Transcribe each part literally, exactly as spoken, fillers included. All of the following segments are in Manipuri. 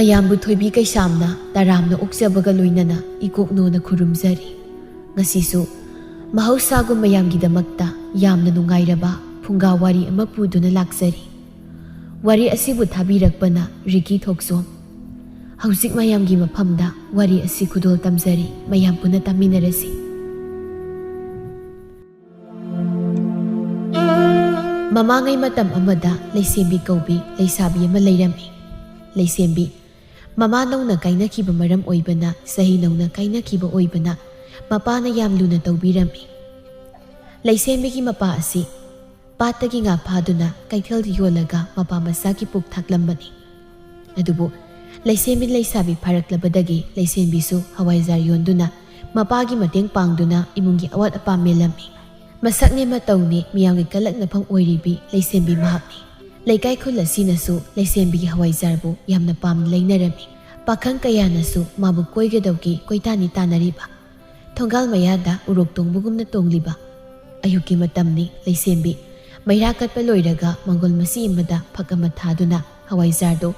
ꯃꯌꯥꯝꯕꯨ ꯊꯣꯏꯕꯤ ꯀꯩꯁꯥꯝꯅ ꯇꯔꯥꯝꯅ ꯑꯣꯛꯆꯕꯒ ꯂꯣꯏꯅꯅ ꯏꯀꯣꯛꯅꯣꯅ ꯈꯨꯔꯨꯝꯖꯔꯤ꯫ ꯉꯁꯤꯁꯨ ꯃꯍꯧꯁꯥꯒꯨꯝ ꯃꯌꯥꯝꯒꯤꯗꯃꯛꯇ ꯌꯥꯝꯅ ꯅꯨꯡꯉꯥꯏꯔꯕ ꯐꯨꯡꯒꯥ ꯋꯥꯔꯤ ꯑꯃ ꯄꯨꯗꯨꯅ ꯂꯥꯛꯆꯔꯤ꯫ ꯋꯥꯔꯤ ꯑꯁꯤꯕꯨ ꯊꯥꯕꯤꯔꯛꯄꯅ ꯔꯤꯀꯤ ꯊꯣꯛꯆꯣꯝ꯫ ꯍꯧꯖꯤꯛ ꯃꯌꯥꯝꯒꯤ ꯃꯐꯝꯗ ꯋꯥꯔꯤ ꯑꯁꯤ ꯈꯨꯗꯣꯜ ꯇꯝꯖꯔꯤ, ꯃꯌꯥꯝ ꯄꯨꯟꯅ ꯇꯥꯃꯤꯟꯅꯔꯁꯤ꯫ ꯃꯃꯥꯡꯉꯩ ꯃꯇꯝ ꯑꯃꯗ ꯂꯩꯁꯦꯝꯕꯤ ꯀꯧꯕꯤ ꯂꯩꯁꯥꯕꯤ ꯑꯃ ꯂꯩꯔꯝꯃꯤ꯫ ꯂꯩꯁꯦꯝꯕꯤ ꯃꯃꯥ ꯅꯧꯅ ꯀꯥꯏꯅꯈꯤꯕ ꯃꯔꯝ ꯑꯣꯏꯕꯅ, ꯆꯍꯤ ꯅꯧꯅ ꯀꯥꯏꯅꯈꯤꯕ ꯑꯣꯏꯕꯅ, ꯃꯄꯥꯅ ꯌꯥꯝ ꯂꯨꯅ ꯇꯧꯕꯤꯔꯝꯃꯤ꯫ ꯂꯩꯁꯦꯝꯕꯤꯒꯤ ꯃꯄꯥ ꯑꯁꯤ ꯄꯥꯠꯇꯒꯤ ꯉꯥ ꯐꯥꯗꯨꯅ ꯀꯩꯊꯦꯜꯗ ꯌꯣꯜꯂꯒ ꯃꯄꯥ ꯃꯆꯥꯒꯤ ꯄꯨꯛ ꯊꯥꯛꯂꯝꯕꯅꯤ꯫ ꯑꯗꯨꯕꯨ ꯂꯩꯁꯦꯝꯕꯤ ꯂꯩꯁꯥꯕꯤ ꯐꯥꯔꯛꯂꯕꯗꯒꯤ ꯂꯩꯁꯦꯝꯕꯤꯁꯨ ꯍꯋꯥꯏꯖꯥꯔ ꯌꯣꯟꯗꯨꯅ, ꯃꯄꯥꯒꯤ ꯃꯇꯦꯡ ꯄꯥꯡꯗꯨꯅ ꯏꯃꯨꯡꯒꯤ ꯑꯋꯥꯠ ꯑꯄꯥ ꯃꯦꯜꯂꯝꯃꯤ꯫ ꯃꯁꯛꯅꯦ ꯃꯇꯧꯅꯦ ꯃꯤꯌꯥꯝꯒꯤ ꯀꯂꯛꯅꯐꯝ ꯑꯣꯏꯔꯤꯕꯤ ꯂꯩꯁꯦꯝꯕꯤ ꯃꯍꯥꯛꯅꯤ꯫ ꯂꯩꯀꯥꯏ ꯈꯨꯜ ꯑꯁꯤꯅꯁꯨ ꯂꯩꯁꯦꯝꯕꯤꯒꯤ ꯍꯋꯥꯏꯖꯥꯔꯕꯨ ꯌꯥꯝꯅ ꯄꯥꯝꯅ ꯂꯩꯅꯔꯝꯃꯤ꯫ ꯄꯥꯈꯪ ꯀꯌꯥꯅꯁꯨ ꯃꯥꯕꯨ ꯀꯣꯏꯒꯗꯧꯒꯤ ꯀꯣꯏꯇꯥꯅꯤ ꯇꯥꯅꯔꯤꯕ꯫ ꯊꯣꯡꯒꯥꯜ ꯃꯌꯥꯗ ꯎꯔꯣꯛ ꯇꯣꯡꯕꯒꯨꯝꯅ ꯇꯣꯡꯂꯤꯕ꯫ ꯑꯌꯨꯛꯀꯤ ꯃꯇꯝꯅꯤ꯫ ꯂꯩꯁꯦꯝꯕꯤ ꯃꯩꯔꯥ ꯀꯠꯄ ꯂꯣꯏꯔꯒ ꯃꯪꯒꯣꯜ ꯃꯆꯤ ꯑꯃꯗ ꯐꯛ ꯑꯃ ꯊꯥꯗꯨꯅ ꯍꯋꯥꯏꯖꯥꯔꯗꯨ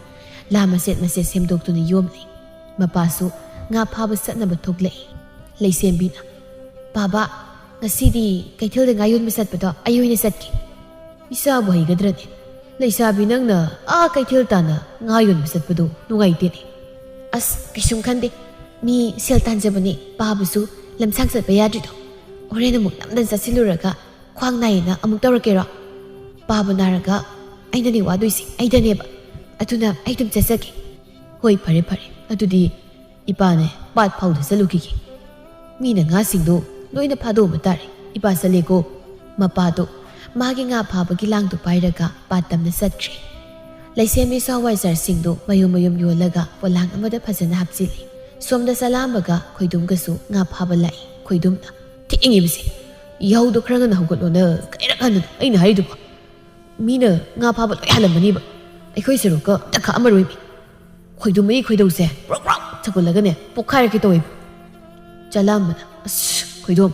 ꯂꯥ ꯃꯆꯦꯠ ꯃꯆꯦꯠ ꯁꯦꯝꯗꯣꯛꯇꯨꯅ ꯌꯣꯝꯂꯤ꯫ ꯃꯄꯥꯁꯨ ꯉꯥ ꯐꯥꯕ ꯆꯠꯅꯕ ꯊꯣꯛꯂꯛꯏ꯫ ꯂꯩꯁꯦꯝꯕꯤꯅ, "ꯄꯥꯕ, ꯉꯁꯤꯗꯤ ꯀꯩꯊꯦꯜꯗ ꯉꯥ ꯌꯣꯟꯕ ꯆꯠꯄꯗꯣ ꯑꯩ ꯑꯣꯏꯅ ꯆꯠꯀꯦ꯫" "ꯏꯆꯥꯕꯨ ꯍꯩꯒꯗ꯭ꯔꯅꯦ? ꯂꯩꯁꯥꯕꯤ ꯅꯪꯅ ꯑꯥ ꯀꯩꯊꯦꯜ ꯇꯥꯅ ꯉꯥ ꯌꯣꯟꯕ ꯆꯠꯄꯗꯣ ꯅꯨꯡꯉꯥꯏꯇꯦꯅꯦ꯫" "ꯑꯁ, ꯀꯩꯁꯨꯝ ꯈꯟꯗꯦ꯫ ꯃꯤ ꯁꯦꯜ ꯇꯥꯟꯖꯕꯅꯦ꯫ ꯄꯥꯕꯁꯨ ꯂꯝꯁꯥꯡ ꯆꯠꯄ ꯌꯥꯗ꯭ꯔꯤꯗꯣ꯫ ꯍꯣꯔꯦꯟ ꯑꯃꯨꯛ ꯅꯝꯗꯅ ꯆꯠꯁꯤꯜꯂꯨꯔꯒ ꯈ꯭ꯋꯥꯡ ꯅꯥꯏꯌꯦꯅ ꯑꯃꯨꯛ ꯇꯧꯔꯛꯀꯦꯔꯣ? ꯄꯥꯕ ꯅꯥꯔꯒ ꯑꯩꯅꯅꯦ ꯋꯥꯗꯣꯏꯁꯦ, ꯑꯩꯗꯅꯦꯕ꯫ ꯑꯗꯨꯅ ꯑꯩ ꯑꯗꯨꯝ ꯆꯠꯆꯒꯦ꯫" "ꯍꯣꯏ, ꯐꯔꯦ ꯐꯔꯦ꯫ ꯑꯗꯨꯗꯤ ꯏꯄꯥꯅꯦ ꯄꯥꯠ ꯐꯥꯎꯗ ꯆꯠꯂꯨꯈꯤꯒꯦ꯫ ꯃꯤꯅ ꯉꯥꯁꯤꯡꯗꯣ ꯂꯣꯏꯅ ꯐꯥꯗꯣꯛꯑꯝꯕ ꯇꯥꯔꯦ꯫ ꯏꯄꯥ ꯆꯠꯂꯦꯀꯣ꯫" ꯃꯄꯥꯗꯣ ꯃꯥꯒꯤ ꯉꯥ ꯐꯥꯕꯒꯤ ꯂꯥꯡꯗꯨ ꯄꯥꯏꯔꯒ ꯄꯥꯠ ꯇꯝꯅ ꯆꯠꯈ꯭ꯔꯦ꯫ ꯂꯩꯁꯦꯝꯕꯤꯁꯨ ꯍꯋꯥꯏꯖꯥꯔꯁꯤꯡꯗꯨ ꯃꯌꯨꯝ ꯃꯌꯨꯝ ꯌꯣꯜꯂꯒ ꯄꯣꯂꯥꯡ ꯑꯃꯗ ꯐꯖꯅ ꯍꯥꯞꯆꯤꯜꯂꯤ꯫ ꯁꯣꯝꯗ ꯆꯂꯥꯝꯕꯒ ꯈꯣꯏꯗꯨꯝꯒꯁꯨ ꯉꯥ ꯐꯥꯕ ꯂꯥꯛꯏ꯫ ꯈꯣꯏꯗꯨꯝꯅ, "ꯊꯦꯡꯉꯤꯕꯁꯦ, ꯌꯥꯍꯧꯗꯣ ꯈꯔ ꯉꯟꯅ ꯍꯧꯒꯠꯂꯣꯅ ꯀꯩꯔꯛ ꯍꯟꯅꯅꯣ ꯑꯩꯅ ꯍꯥꯏꯔꯤꯗꯨꯕꯣ? ꯃꯤꯅ ꯉꯥ ꯐꯥꯕ ꯂꯣꯏ ꯍꯜꯂꯝꯃꯅꯤꯕ꯫ ꯑꯩꯈꯣꯏ ꯁꯔꯨꯛꯀ ꯑꯝꯇ ꯈꯥꯛꯑꯝꯃꯔꯣꯏ ꯃꯤ꯫ ꯈꯣꯏꯗꯨꯝ ꯃꯩ ꯈꯣꯏꯗꯧꯁꯦ ꯄ꯭ꯔꯣꯛ ꯄ꯭ꯔꯣꯛ ꯁꯧꯒꯠꯂꯒꯅꯦ ꯄꯣꯛꯈꯥꯏꯔꯛꯀꯦ ꯇꯧꯋꯦꯕ꯫" ꯆꯂꯥꯝꯕꯅ, "ꯑꯁ, ꯈꯣꯏꯗꯣꯝ,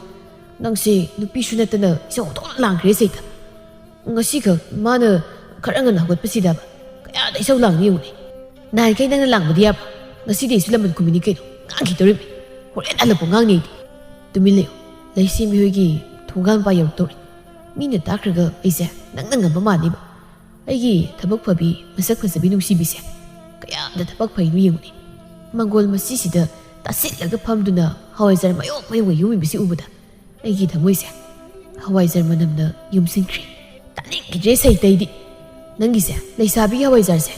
ꯅꯪꯁꯦ ꯅꯨꯄꯤꯁꯨ ꯅꯠꯇꯅ ꯏꯁꯧ ꯑꯣꯟꯊꯣꯛꯅ ꯂꯥꯡꯈ꯭ꯔꯦ ꯁꯤꯗ꯫ ꯉꯁꯤꯈꯛ ꯃꯥꯅ ꯈꯔ ꯉꯟꯅ ꯍꯧꯒꯠꯄꯁꯤꯗꯕ ꯀꯌꯥꯗ ꯏꯁꯧ ꯂꯥꯡꯅꯤ ꯌꯦꯡꯉꯨꯅꯦ꯫ ꯅꯍꯥꯟꯈꯩ ꯅꯪꯅ ꯂꯥꯡꯕꯗꯤ ꯌꯥꯕ꯭ꯔꯥ? ꯉꯁꯤꯗꯤ ꯑꯩꯁꯨ ꯂꯃꯟ ꯈꯨꯝꯃꯤꯅꯤ ꯀꯩꯅꯣ꯫ ꯉꯥꯡꯈꯤꯗꯧꯔꯤꯕꯅꯤ꯫ ꯍꯣꯔꯦꯟ ꯍꯜꯂꯛꯄ ꯉꯥꯡꯅꯤ ꯑꯩꯗꯤ꯫ ꯇꯨꯃꯤꯟ ꯂꯩꯌꯨ꯫ ꯂꯩꯁꯦꯝꯕꯤ ꯍꯣꯏꯒꯤ ꯊꯣꯡꯒꯥꯟ ꯃꯄꯥ ꯌꯧꯔꯛꯇꯧꯔꯦ꯫ ꯃꯤꯅ ꯇꯥꯈ꯭ꯔꯒ ꯑꯩꯁꯦ ꯅꯪꯅ ꯉꯝꯕ ꯃꯥꯟꯅꯤꯕ꯫ ꯑꯩꯒꯤ ꯊꯕꯛ ꯐꯕꯤ, ꯃꯁꯛ ꯐꯖꯕꯤ ꯅꯨꯡꯁꯤꯕꯤꯁꯦ ꯀꯌꯥꯝꯗ ꯊꯕꯛ ꯐꯩꯅꯣ ꯌꯦꯡꯉꯨꯅꯦ꯫ ꯃꯪꯒꯣꯜ ꯃꯁꯤꯁꯤꯗ ꯇꯥꯁꯤꯜꯂꯒ ꯐꯝꯗꯨꯅ ꯍꯋꯥꯏꯖꯥꯔ ꯃꯌꯣꯝ ꯃꯌꯣꯝꯒ ꯌꯨꯝꯃꯤꯕꯁꯤ ꯎꯕꯗ ꯑꯩꯒꯤ ꯊꯃꯣꯏꯁꯦ ꯍꯋꯥꯏꯖꯥꯔ ꯃꯅꯝꯅ ꯌꯨꯝꯁꯤꯟꯈ꯭ꯔꯦ꯫ ꯇꯥꯅꯤꯡꯈꯤꯗ꯭ꯔꯦ ꯁꯩꯇꯩꯗꯤ꯫ ꯅꯪꯒꯤꯁꯦ ꯂꯩꯁꯥꯕꯤꯒꯤ ꯍꯋꯥꯏꯖꯥꯔꯁꯦ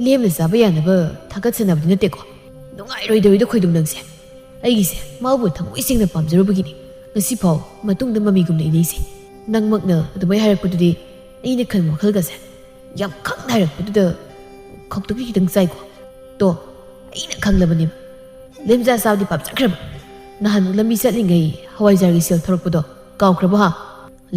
ꯂꯦꯝꯅ ꯆꯥꯕ ꯌꯥꯅꯕ ꯊꯥꯒꯠꯆꯅꯕꯗꯤ ꯅꯠꯇꯦꯀꯣ꯫ ꯅꯨꯡꯉꯥꯏꯔꯣꯏꯗꯧꯔꯤꯗ ꯈꯣꯏꯗꯨꯝ ꯅꯪꯁꯦ꯫ ꯑꯩꯒꯤꯁꯦ ꯃꯥꯕꯨ ꯊꯃꯣꯏ ꯁꯦꯡꯅ ꯄꯥꯝꯖꯔꯨꯕꯒꯤꯅꯤ ꯉꯁꯤꯐꯥꯎ ꯃꯇꯨꯡꯗ ꯃꯃꯤꯒꯨꯝꯅ ꯏꯅꯩꯁꯦ꯫ ꯅꯪꯃꯛꯅ ꯑꯗꯨꯃꯥꯏ ꯍꯥꯏꯔꯛꯄꯗꯨꯗꯤ ꯑꯩꯅ ꯈꯟꯕ ꯋꯥꯈꯜꯒꯁꯦ ꯌꯥꯝ ꯈꯪꯅ ꯍꯥꯏꯔꯛꯄꯗꯨꯗ ꯈꯧꯇꯛꯇꯤ ꯈꯤꯇꯪ ꯆꯥꯏꯀꯣ꯫ ꯇꯣ, ꯑꯩꯅ ꯈꯪꯂꯕꯅꯦꯕ꯫ ꯂꯦꯝꯖꯥ ꯆꯥꯕꯗꯤ ꯄꯥꯝꯖꯈ꯭ꯔꯕ꯫ ꯅꯍꯥꯟ ꯂꯝꯕꯤ ꯆꯠꯂꯤꯉꯩ ꯍꯋꯥꯏꯖꯥꯔꯒꯤ ꯁꯦꯜ ꯊꯧꯔꯛꯄꯗꯣ ꯀꯥꯎꯈ꯭ꯔꯕ ꯍꯥ?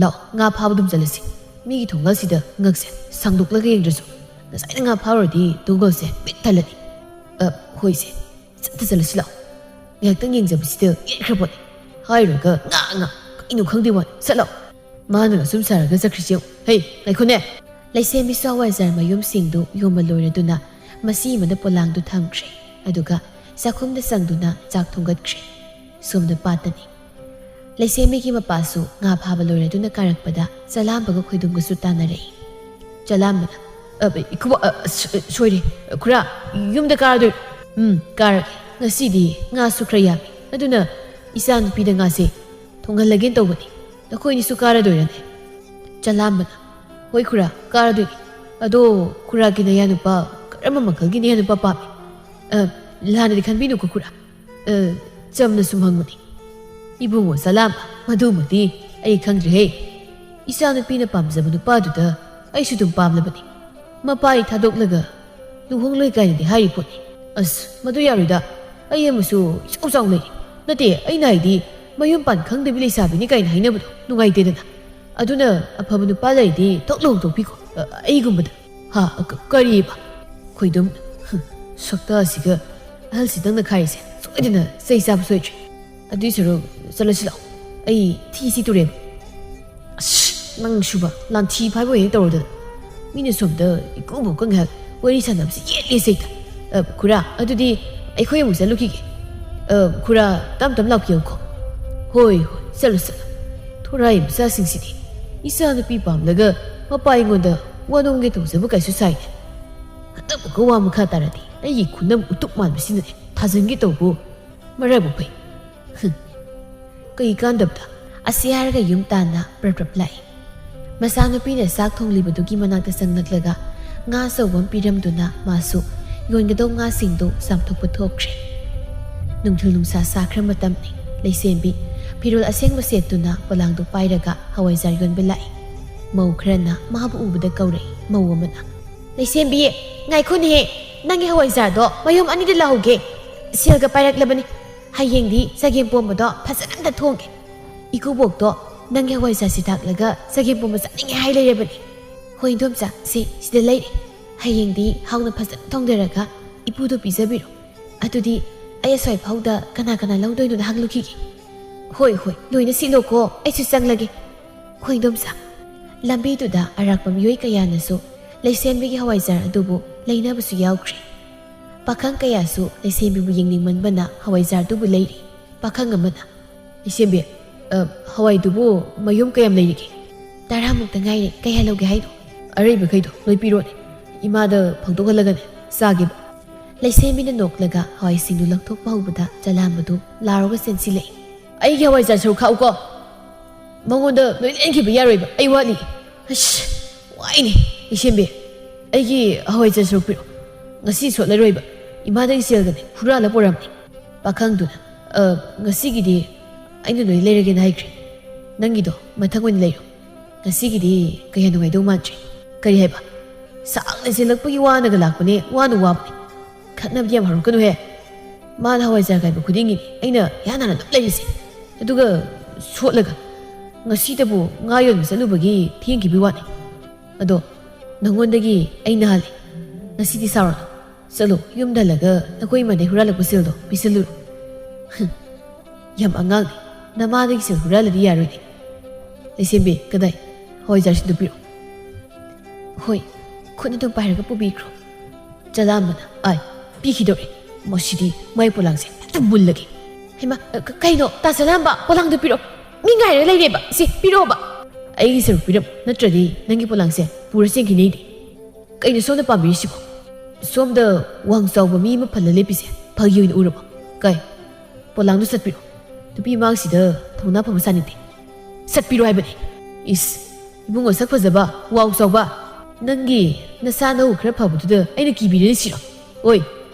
ꯂꯥꯛꯑꯣ, ꯉꯥ ꯐꯥꯕ ꯑꯗꯨꯝ ꯆꯠꯂꯁꯤ꯫ ꯃꯤꯒꯤ ꯊꯣꯡꯒꯜꯁꯤꯗ ꯉꯛꯁꯦ ꯁꯥꯡꯗꯣꯛꯂꯒ ꯌꯦꯡꯗ꯭ꯔꯁꯨ ꯉꯁꯥꯏꯅ ꯉꯥ ꯐꯥꯔꯨꯔꯗꯤ ꯊꯣꯡꯒꯜꯁꯦ ꯄꯤꯛ ꯊꯜꯂꯅꯤ꯫ ꯑ, ꯍꯣꯏꯁꯦ, ꯆꯠꯇ ꯆꯠꯂꯁꯤ ꯂꯥꯛꯑꯣ꯫ ꯉꯥꯏꯍꯥꯛꯇꯪ ꯌꯦꯡꯖꯕꯁꯤꯗ ꯌꯦꯠꯈ꯭ꯔ ꯄꯣꯠꯅꯤ꯫ ꯍꯥꯏꯔꯨꯔꯒ ꯉꯥ ꯉꯥ ꯀꯩꯅꯣ ꯈꯪꯗꯦ ꯋꯥꯅꯤ꯫ ꯆꯠꯂꯣ꯫ ꯃꯥꯅꯒ ꯁꯨꯝ ꯁꯥꯔꯒ ꯆꯠꯈ꯭ꯔꯤꯁꯤ ꯌꯦꯡꯉꯨ꯫ ꯍꯩ, ꯉꯥꯏꯈꯣꯅꯦ꯫ ꯂꯩꯁꯦꯝꯕꯤꯁꯨ ꯍꯋꯥꯏꯖꯥꯔ ꯃꯌꯨꯝꯁꯤꯡꯗꯨ ꯌꯣꯝꯕ ꯂꯣꯏꯔꯗꯨꯅ ꯃꯁꯤ ꯑꯃꯗ ꯄꯣꯂꯥꯡꯗꯨ ꯊꯝꯈ꯭ꯔꯦ꯫ ꯑꯗꯨꯒ ꯆꯥꯛꯈꯨꯝꯗ ꯆꯪꯗꯨꯅ ꯆꯥꯛ ꯊꯣꯡꯒꯠꯈ꯭ꯔꯦ꯫ ꯁꯣꯝꯗ ꯄꯥꯠꯇꯅꯤ꯫ ꯂꯩꯁꯦꯝꯕꯤꯒꯤ ꯃꯄꯥꯁꯨ ꯉꯥ ꯐꯥꯕ ꯂꯣꯏꯔꯗꯨꯅ ꯀꯥꯔꯛꯄꯗ ꯆꯂꯥꯝꯕꯒ ꯈꯣꯏꯗꯨꯝꯒꯁꯨ ꯇꯥꯟꯅꯔꯛꯏ꯫ ꯆꯂꯥꯝꯕꯅ, "ꯑ, ꯏꯀꯨꯕꯣꯛ, ꯑ, ꯁ-, ꯁꯣꯏꯔꯦ꯫ ꯈꯨꯔꯥ, ꯌꯨꯝꯗ ꯀꯥꯔꯗꯣꯏ?" "ꯎꯝ, ꯀꯥꯔꯒꯦ꯫ ꯉꯁꯤꯗꯤ ꯉꯥꯁꯨ ꯈꯔ ꯌꯥꯝꯃꯤ꯫ ꯑꯗꯨꯅ ꯏꯆꯥ ꯅꯨꯄꯤꯗ ꯉꯥꯁꯦ ꯊꯣꯡꯍꯜꯂꯒꯦꯅ ꯇꯧꯕꯅꯤ꯫ ꯅꯈꯣꯏꯅꯤꯁꯨ ꯀꯥꯔꯗꯣꯏꯔꯅꯦ?" ꯆꯂꯥꯝꯕꯅ, "ꯍꯣꯏ ꯈꯨꯔꯥ, ꯀꯥꯔꯗꯣꯏꯅꯤ꯫ ꯑꯗꯣ ꯈꯨꯔꯥꯒꯤ ꯅꯌꯥꯅꯨꯄꯥ ꯀꯔꯝꯕ ꯃꯈꯜꯒꯤ ꯅꯌꯥꯅꯨꯄꯥ ꯄꯥꯝꯃꯤ? ꯑ, ꯂꯥꯟꯅꯗꯤ ꯈꯟꯕꯤꯅꯨꯀꯣ ꯈꯨꯔꯥ꯫ ꯑ, ꯆꯝꯅ ꯁꯨꯝ ꯍꯪꯕꯅꯤ꯫ ꯏꯕꯨꯡꯉꯣ ꯆꯂꯥꯝꯕ, ꯃꯗꯨꯃꯗꯤ ꯑꯩ ꯈꯪꯗ꯭ꯔꯦꯍꯦ꯫ ꯏꯆꯥꯅꯨꯄꯤꯅ ꯄꯥꯝꯖꯕ ꯅꯨꯄꯥꯗꯨꯗ ꯑꯩꯁꯨ ꯑꯗꯨꯝ ꯄꯥꯝꯂꯕꯅꯤ꯫ ꯃꯄꯥ ꯑꯩ ꯊꯥꯗꯣꯛꯂꯒ ꯂꯨꯍꯣꯡꯂꯣꯏ ꯀꯥꯏꯅꯗꯤ ꯍꯥꯏꯔꯤ ꯄꯣꯠꯅꯤ꯫ ꯑꯁ, ꯃꯗꯨ ꯌꯥꯔꯣꯏꯗ꯫ ꯑꯩ ꯑꯃꯁꯨ ꯏꯆꯥꯎ ꯆꯥꯎ ꯂꯩꯔꯤ꯫ ꯅꯠꯇꯦ, ꯑꯩꯅ ꯍꯥꯏꯗꯤ ꯃꯌꯨꯝ ꯄꯥꯟ ꯈꯪꯗꯕꯤ ꯂꯩꯁꯥꯕꯤꯅꯤ ꯀꯥꯏꯅ ꯍꯥꯏꯅꯕꯗꯣ ꯅꯨꯡꯉꯥꯏꯇꯦꯗꯅ꯫ ꯑꯗꯨꯅ ꯑꯐꯕ ꯅꯨꯄꯥ ꯂꯩꯔꯗꯤ ꯊꯣꯛ ꯂꯨꯍꯣꯡꯊꯣꯛꯄꯤꯈꯣ, ꯑ, ꯑꯩꯒꯨꯝꯕꯗ꯫ ꯍꯥ, ꯀ-, ꯀꯔꯤꯕ? ꯈꯣꯏꯗꯨꯝ, ꯍꯨꯝ, ꯁꯛꯇꯥꯁꯤꯒ ꯑꯍꯜꯁꯤꯗꯪꯅ ꯈꯥꯏꯔꯤꯁꯦ ꯁꯣꯏꯗꯅ ꯆꯩ ꯆꯥꯕ ꯁꯣꯏꯗ꯭ꯔꯦ꯫ ꯑꯗꯨꯏ ꯁꯔꯨꯛ ꯆꯠꯂꯁꯤ ꯂꯥꯛꯑꯣ꯫ ꯑꯩ ꯊꯤꯁꯤ ꯇꯨꯔꯦꯟ꯫ ꯑꯁ, ꯅꯪ ꯁꯨꯕ ꯂꯥꯟꯊꯤ ꯐꯥꯏꯕ ꯑꯣꯏꯅ ꯇꯧꯔꯗꯅ꯫ ꯃꯤꯅ ꯁꯣꯝꯗ ꯏꯀꯨꯕꯣꯛꯀ ꯉꯥꯏꯍꯥꯛ ꯋꯥꯔꯤ ꯁꯥꯟꯅꯕꯁꯤ ꯌꯦꯠꯂꯦ ꯁꯩꯇ꯫ "ꯑ, ꯈꯨꯔꯥ, ꯑꯗꯨꯗꯤ ꯑꯩꯈꯣꯏ ꯑꯃꯨꯛ ꯆꯠꯂꯨꯈꯤꯒꯦ꯫ ꯑ, ꯈꯨꯔꯥ, ꯇꯞ ꯇꯞ ꯂꯥꯛꯄꯤꯌꯨꯀꯣ꯫" "ꯍꯣꯏ, ꯍꯣꯏ, ꯆꯠꯂꯣ, ꯆꯠꯂꯣ꯫ ꯊꯣꯔꯥꯏ ꯃꯆꯥꯁꯤꯡꯁꯤꯗꯤ ꯏꯆꯥꯅꯨꯄꯤ ꯄꯥꯝꯂꯒ ꯃꯄꯥ ꯑꯩꯉꯣꯟꯗ ꯋꯥꯅꯣꯝꯒꯦ ꯇꯧꯖꯕ ꯀꯥꯏꯁꯨ ꯁꯥꯏꯅꯦ꯫ ꯍꯟꯗꯛ ꯑꯃꯨꯛꯀ ꯋꯥ ꯃꯈꯥ ꯇꯥꯔꯗꯤ ꯑꯩꯒꯤ ꯈꯨꯅꯝ ꯎꯇꯨꯞ ꯃꯥꯟꯕꯁꯤꯅꯅꯦ ꯊꯥꯖꯤꯟꯒꯦ ꯇꯧꯕꯨ꯫ ꯃꯔꯥꯏꯕꯛ ꯐꯩ꯫" ꯍꯨꯝ꯫ ꯀꯩ ꯀꯥꯟꯗꯕꯗ꯫ ꯑꯁꯤ ꯍꯥꯏꯔꯒ ꯌꯨꯝ ꯇꯥꯟꯅ ꯄ꯭ꯔꯞ ꯄ꯭ꯔꯞ ꯂꯥꯛꯏ꯫ ꯃꯆꯥꯅꯨꯄꯤꯅ ꯆꯥꯛ ꯊꯣꯡꯂꯤꯕꯗꯨꯒꯤ ꯃꯅꯥꯛꯇ ꯆꯪꯂꯛꯂꯒ ꯉꯥ ꯑꯆꯧꯕ ꯑꯃ ꯄꯤꯔꯝꯗꯨꯅ ꯃꯥꯁꯨ ꯌꯣꯟꯒꯗꯧ ꯉꯥꯁꯤꯡꯗꯨ ꯆꯥꯝꯊꯣꯛꯄ ꯊꯣꯛꯈ꯭ꯔꯦ꯫ ꯅꯨꯡꯊꯤꯜ ꯅꯨꯡꯁꯥ ꯁꯥꯈ꯭ꯔ ꯃꯇꯝꯅꯤ꯫ ꯂꯩꯁꯦꯝꯕꯤ ꯐꯤꯔꯣꯜ ꯑꯁꯦꯡꯕ ꯁꯦꯠꯇꯨꯅ ꯄꯣꯂꯥꯡꯗꯨ ꯄꯥꯏꯔꯒ ꯍꯋꯥꯏꯖꯥꯔ ꯌꯣꯟꯕ ꯂꯥꯛꯏ꯫ ꯃꯧ ꯈꯔꯅ ꯃꯥꯕꯨ ꯎꯕꯗ ꯀꯧꯔꯛꯏ꯫ ꯃꯧ ꯑꯃꯅ, "ꯂꯩꯁꯦꯝꯕꯤ, ꯉꯥꯏꯈꯣꯅꯦꯍꯦ, ꯅꯪꯒꯤ ꯍꯋꯥꯏꯖꯥꯔꯗꯣ ꯃꯌꯨꯝ ꯑꯅꯤꯗ ꯂꯧꯍꯧꯒꯦ꯫ ꯁꯦꯜꯒ ꯄꯥꯏꯔꯛꯂꯕꯅꯤ꯫ ꯍꯌꯦꯡꯗꯤ ꯆꯒꯦꯝ ꯄꯣꯝꯕꯗꯣ ꯐꯖꯅ ꯑꯝꯇ ꯊꯣꯡꯒꯦ꯫ ꯏꯀꯨꯕꯣꯛꯇꯣ ꯅꯪꯒꯤ ꯍꯋꯥꯏꯖꯥꯔꯁꯤ ꯊꯥꯛꯂꯒ ꯆꯒꯦꯝ ꯄꯣꯝꯕ ꯆꯥꯅꯤꯡꯉꯦ ꯍꯥꯏ ꯂꯩꯔꯕꯅꯤ꯫ ꯍꯣꯏ ꯏꯟꯗꯣꯝꯆꯥ, ꯁꯦ, ꯁꯤꯗ ꯂꯩꯔꯦ꯫ ꯍꯌꯦꯡꯗꯤ ꯍꯥꯎꯅ ꯐꯖꯅ ꯊꯣꯡꯗꯔꯒ ꯏꯄꯨꯗꯣ ꯄꯤꯖꯕꯤꯔꯣ꯫ ꯑꯗꯨꯗꯤ ꯑꯩ ꯑꯁ꯭ꯋꯥꯏ ꯐꯥꯎꯗ ꯀꯅꯥ ꯀꯅꯥ ꯂꯧꯗꯣꯏꯅꯣꯗ ꯍꯪꯂꯨꯈꯤꯒꯦ꯫" "ꯍꯣꯏ, ꯍꯣꯏ, ꯂꯣꯏꯅ ꯁꯤꯠꯂꯣꯀꯣ, ꯑꯩꯁꯨ ꯆꯪꯂꯒꯦ꯫" "ꯍꯣꯏ ꯏꯟꯗꯣꯝꯆꯥ꯫" ꯂꯝꯕꯤꯗꯨꯗ ꯑꯔꯥꯛꯄ ꯃꯤꯑꯣꯏ ꯀꯌꯥꯅꯁꯨ ꯂꯩꯁꯦꯝꯕꯤꯒꯤ ꯍꯋꯥꯏꯖꯥꯔ ꯑꯗꯨꯕꯨ ꯂꯩꯅꯕꯁꯨ ꯌꯥꯎꯈ꯭ꯔꯦ꯫ ꯄꯥꯈꯪ ꯀꯌꯥꯁꯨ ꯂꯩꯁꯦꯝꯕꯤꯕꯨ ꯌꯦꯡꯅꯤꯡꯃꯟꯕꯅ ꯍꯋꯥꯏꯖꯥꯔꯗꯨꯕꯨ ꯂꯩꯔꯤ꯫ ꯄꯥꯈꯪ ꯑꯃꯅ, "ꯂꯩꯁꯦꯝꯕꯤ, ꯑ, ꯍꯋꯥꯏꯗꯨꯕꯨ ꯃꯌꯨꯝ ꯀꯌꯥꯝ ꯂꯩꯔꯤꯒꯦ?" "ꯇꯔꯥꯃꯨꯛꯇ ꯉꯥꯏꯔꯦ, ꯀꯌꯥ ꯂꯧꯒꯦ ꯍꯥꯏꯅꯣ?" "ꯑꯔꯩꯕꯈꯩꯗꯣ ꯂꯣꯏ ꯄꯤꯔꯣꯅꯦ, ꯏꯃꯥꯗ ꯐꯧꯗꯣꯛꯍꯜꯂꯒꯅꯦ ꯆꯥꯒꯦꯕ꯫" ꯂꯩꯁꯦꯝꯕꯤꯅ ꯅꯣꯛꯂꯒ ꯍꯋꯥꯏꯁꯤꯡꯗꯨ ꯂꯧꯊꯣꯛꯄ ꯍꯧꯕꯗ ꯆꯂꯥꯝꯕꯗꯨ ꯂꯥꯎꯔꯒ ꯆꯦꯟꯁꯤꯜꯂꯛꯏ꯫ "ꯑꯩꯒꯤ ꯍꯋꯥꯏꯖꯥꯔ ꯁꯔꯨꯛ ꯈꯥꯛꯎꯀꯣ꯫ ꯃꯉꯣꯟꯗ ꯂꯣꯏ ꯂꯦꯟꯈꯤꯕ ꯌꯥꯔꯣꯏꯕ, ꯑꯩ ꯋꯥꯠꯂꯤ꯫ ꯑꯁ, ꯋꯥꯏꯅꯦ, ꯂꯩꯁꯦꯝꯕꯤ꯫ ꯑꯩꯒꯤ ꯍꯋꯥꯏꯖꯥꯔ ꯁꯔꯨꯛ ꯄꯤꯔꯛꯑꯣ꯫ ꯉꯁꯤ ꯁꯣꯠꯂꯔꯣꯏꯕ꯫ ꯏꯃꯥꯗꯒꯤ ꯁꯦꯜꯒꯅꯦ ꯍꯨꯔꯥꯜꯂ ꯄꯨꯔꯝꯅꯤ꯫" ꯄꯥꯈꯪꯗꯨꯅ, "ꯑ, ꯉꯁꯤꯒꯤꯗꯤ ꯑꯩꯅ ꯂꯣꯏ ꯂꯩꯔꯒꯦꯅ ꯍꯥꯏꯈ꯭ꯔꯦ꯫ ꯅꯪꯒꯤꯗꯣ ꯃꯊꯪ ꯑꯣꯏꯅ ꯂꯩꯔꯣ꯫ ꯉꯁꯤꯒꯤꯗꯤ ꯀꯌꯥ ꯅꯨꯡꯉꯥꯏꯗꯧ ꯃꯥꯟꯗ꯭ꯔꯦ꯫" "ꯀꯔꯤ ꯍꯥꯏꯕ? ꯁꯥꯡꯅ ꯆꯦꯜꯂꯛꯄꯒꯤ ꯋꯥꯅꯒ ꯂꯥꯛꯄꯅꯦ, ꯋꯥꯅ ꯋꯥꯕꯅꯦ꯫ ꯈꯠꯅꯕꯗꯤ ꯌꯥꯝ ꯍꯧꯔꯛꯀꯅꯨꯍꯦ꯫ ꯃꯥꯅ ꯍꯋꯥꯏꯖꯥꯔ ꯀꯥꯏꯕ ꯈꯨꯗꯤꯡꯒꯤꯅꯤ ꯑꯩꯅ ꯏꯍꯥꯟ ꯍꯥꯟꯅ ꯑꯗꯨꯝ ꯂꯩꯔꯤꯁꯦ꯫ ꯑꯗꯨꯒ ꯁꯣꯠꯂꯒ ꯉꯁꯤꯇꯕꯨ ꯉꯥ ꯌꯣꯟꯕ ꯆꯠꯂꯨꯕꯒꯤ ꯊꯦꯡꯈꯤꯕꯒꯤ ꯋꯥꯅꯤ꯫ ꯑꯗꯣ ꯅꯪꯉꯣꯟꯗꯒꯤ ꯑꯩꯅ ꯍꯥꯜꯂꯤ꯫ ꯉꯁꯤꯗꯤ ꯁꯥꯎꯔꯅꯨ꯫ ꯆꯠꯂꯣ, ꯌꯨꯝꯗ ꯍꯜꯂꯒ ꯅꯈꯣꯏ ꯏꯃꯥꯗꯩ ꯍꯨꯔꯥꯜꯂꯛꯄ ꯁꯦꯜꯗꯣ ꯄꯤꯁꯜꯂꯨꯔꯣ꯫" ꯍꯨꯝ, ꯌꯥꯝ ꯑꯉꯥꯡꯅꯤ꯫ ꯅꯃꯥꯗꯒꯤ ꯁꯦꯜ ꯍꯨꯔꯥꯜꯂꯗꯤ ꯌꯥꯔꯣꯏꯅꯦ꯫ "ꯂꯩꯁꯦꯝꯕꯤ, ꯀꯗꯥꯏ? ꯍꯋꯥꯏꯖꯥꯔꯁꯤꯡꯗꯨ ꯄꯤꯔꯛꯑꯣ꯫" "ꯍꯣꯏ, ꯈꯨꯠ ꯑꯗꯨꯝ ꯄꯥꯏꯔꯒ ꯄꯨꯕꯤꯈ꯭ꯔꯣ꯫" ꯆꯂꯥꯝꯕꯅ, "ꯑꯥꯏ, ꯄꯤꯈꯤꯗꯧꯔꯦ꯫ ꯃꯁꯤꯗꯤ ꯃꯥꯏ ꯄꯣꯂꯥꯡꯁꯦ ꯍꯦꯛꯇ ꯃꯨꯜꯂꯒꯦ꯫ ꯍꯩꯃꯥ, ꯑ, ꯀ-, ꯀꯩꯅꯣ? ꯇꯥ ꯆꯂꯥꯝꯕ, ꯄꯣꯂꯥꯡꯗꯣ ꯄꯤꯔꯛꯑꯣ꯫ ꯃꯤ ꯉꯥꯏꯔ ꯂꯩꯔꯦꯕ꯫ ꯁꯤ, ꯄꯤꯔꯛꯑꯣꯕ꯫ ꯑꯩꯒꯤ ꯁꯔꯨꯛ ꯄꯤꯔꯝꯃꯣ, ꯅꯠꯇ꯭ꯔꯗꯤ ꯅꯪꯒꯤ ꯄꯣꯂꯥꯡꯁꯦ ꯄꯨꯔ ꯆꯦꯟꯈꯤꯅꯤ ꯑꯩꯗꯤ꯫ ꯀꯩꯅꯣ ꯁꯣꯝꯗ ꯄꯥꯝꯕꯤꯔꯤꯁꯤꯕꯣ? ꯁꯣꯝꯗ ꯋꯥꯡ ꯆꯥꯎꯕ ꯃꯤ ꯑꯃ ꯐꯜꯂ ꯂꯦꯞꯄꯤꯁꯦ ꯐꯥꯒꯤ ꯑꯣꯏꯅ ꯎꯔꯕꯣ? ꯀꯩ? ꯄꯣꯂꯥꯡꯗꯣ ꯆꯠꯄꯤꯔꯣ꯫ ꯅꯨꯄꯤ ꯃꯥꯡꯁꯤꯗ ꯊꯧꯅꯥ ꯐꯕ ꯁꯥꯅꯤꯡꯗꯦ꯫ ꯆꯠꯄꯤꯔꯣ ꯍꯥꯏꯕꯅꯤ꯫ ꯏꯁ, ꯏꯕꯨꯡꯉꯣ ꯁꯛ ꯐꯖꯕ, ꯋꯥꯎ ꯆꯥꯎꯕ, ꯅꯪꯒꯤ ꯅꯁꯥ ꯅꯎ ꯈꯔ ꯐꯕꯗꯨꯗ ꯑꯩꯅ ꯀꯤꯕꯤꯔꯤꯁꯤꯔꯣ? ꯑꯣꯏ,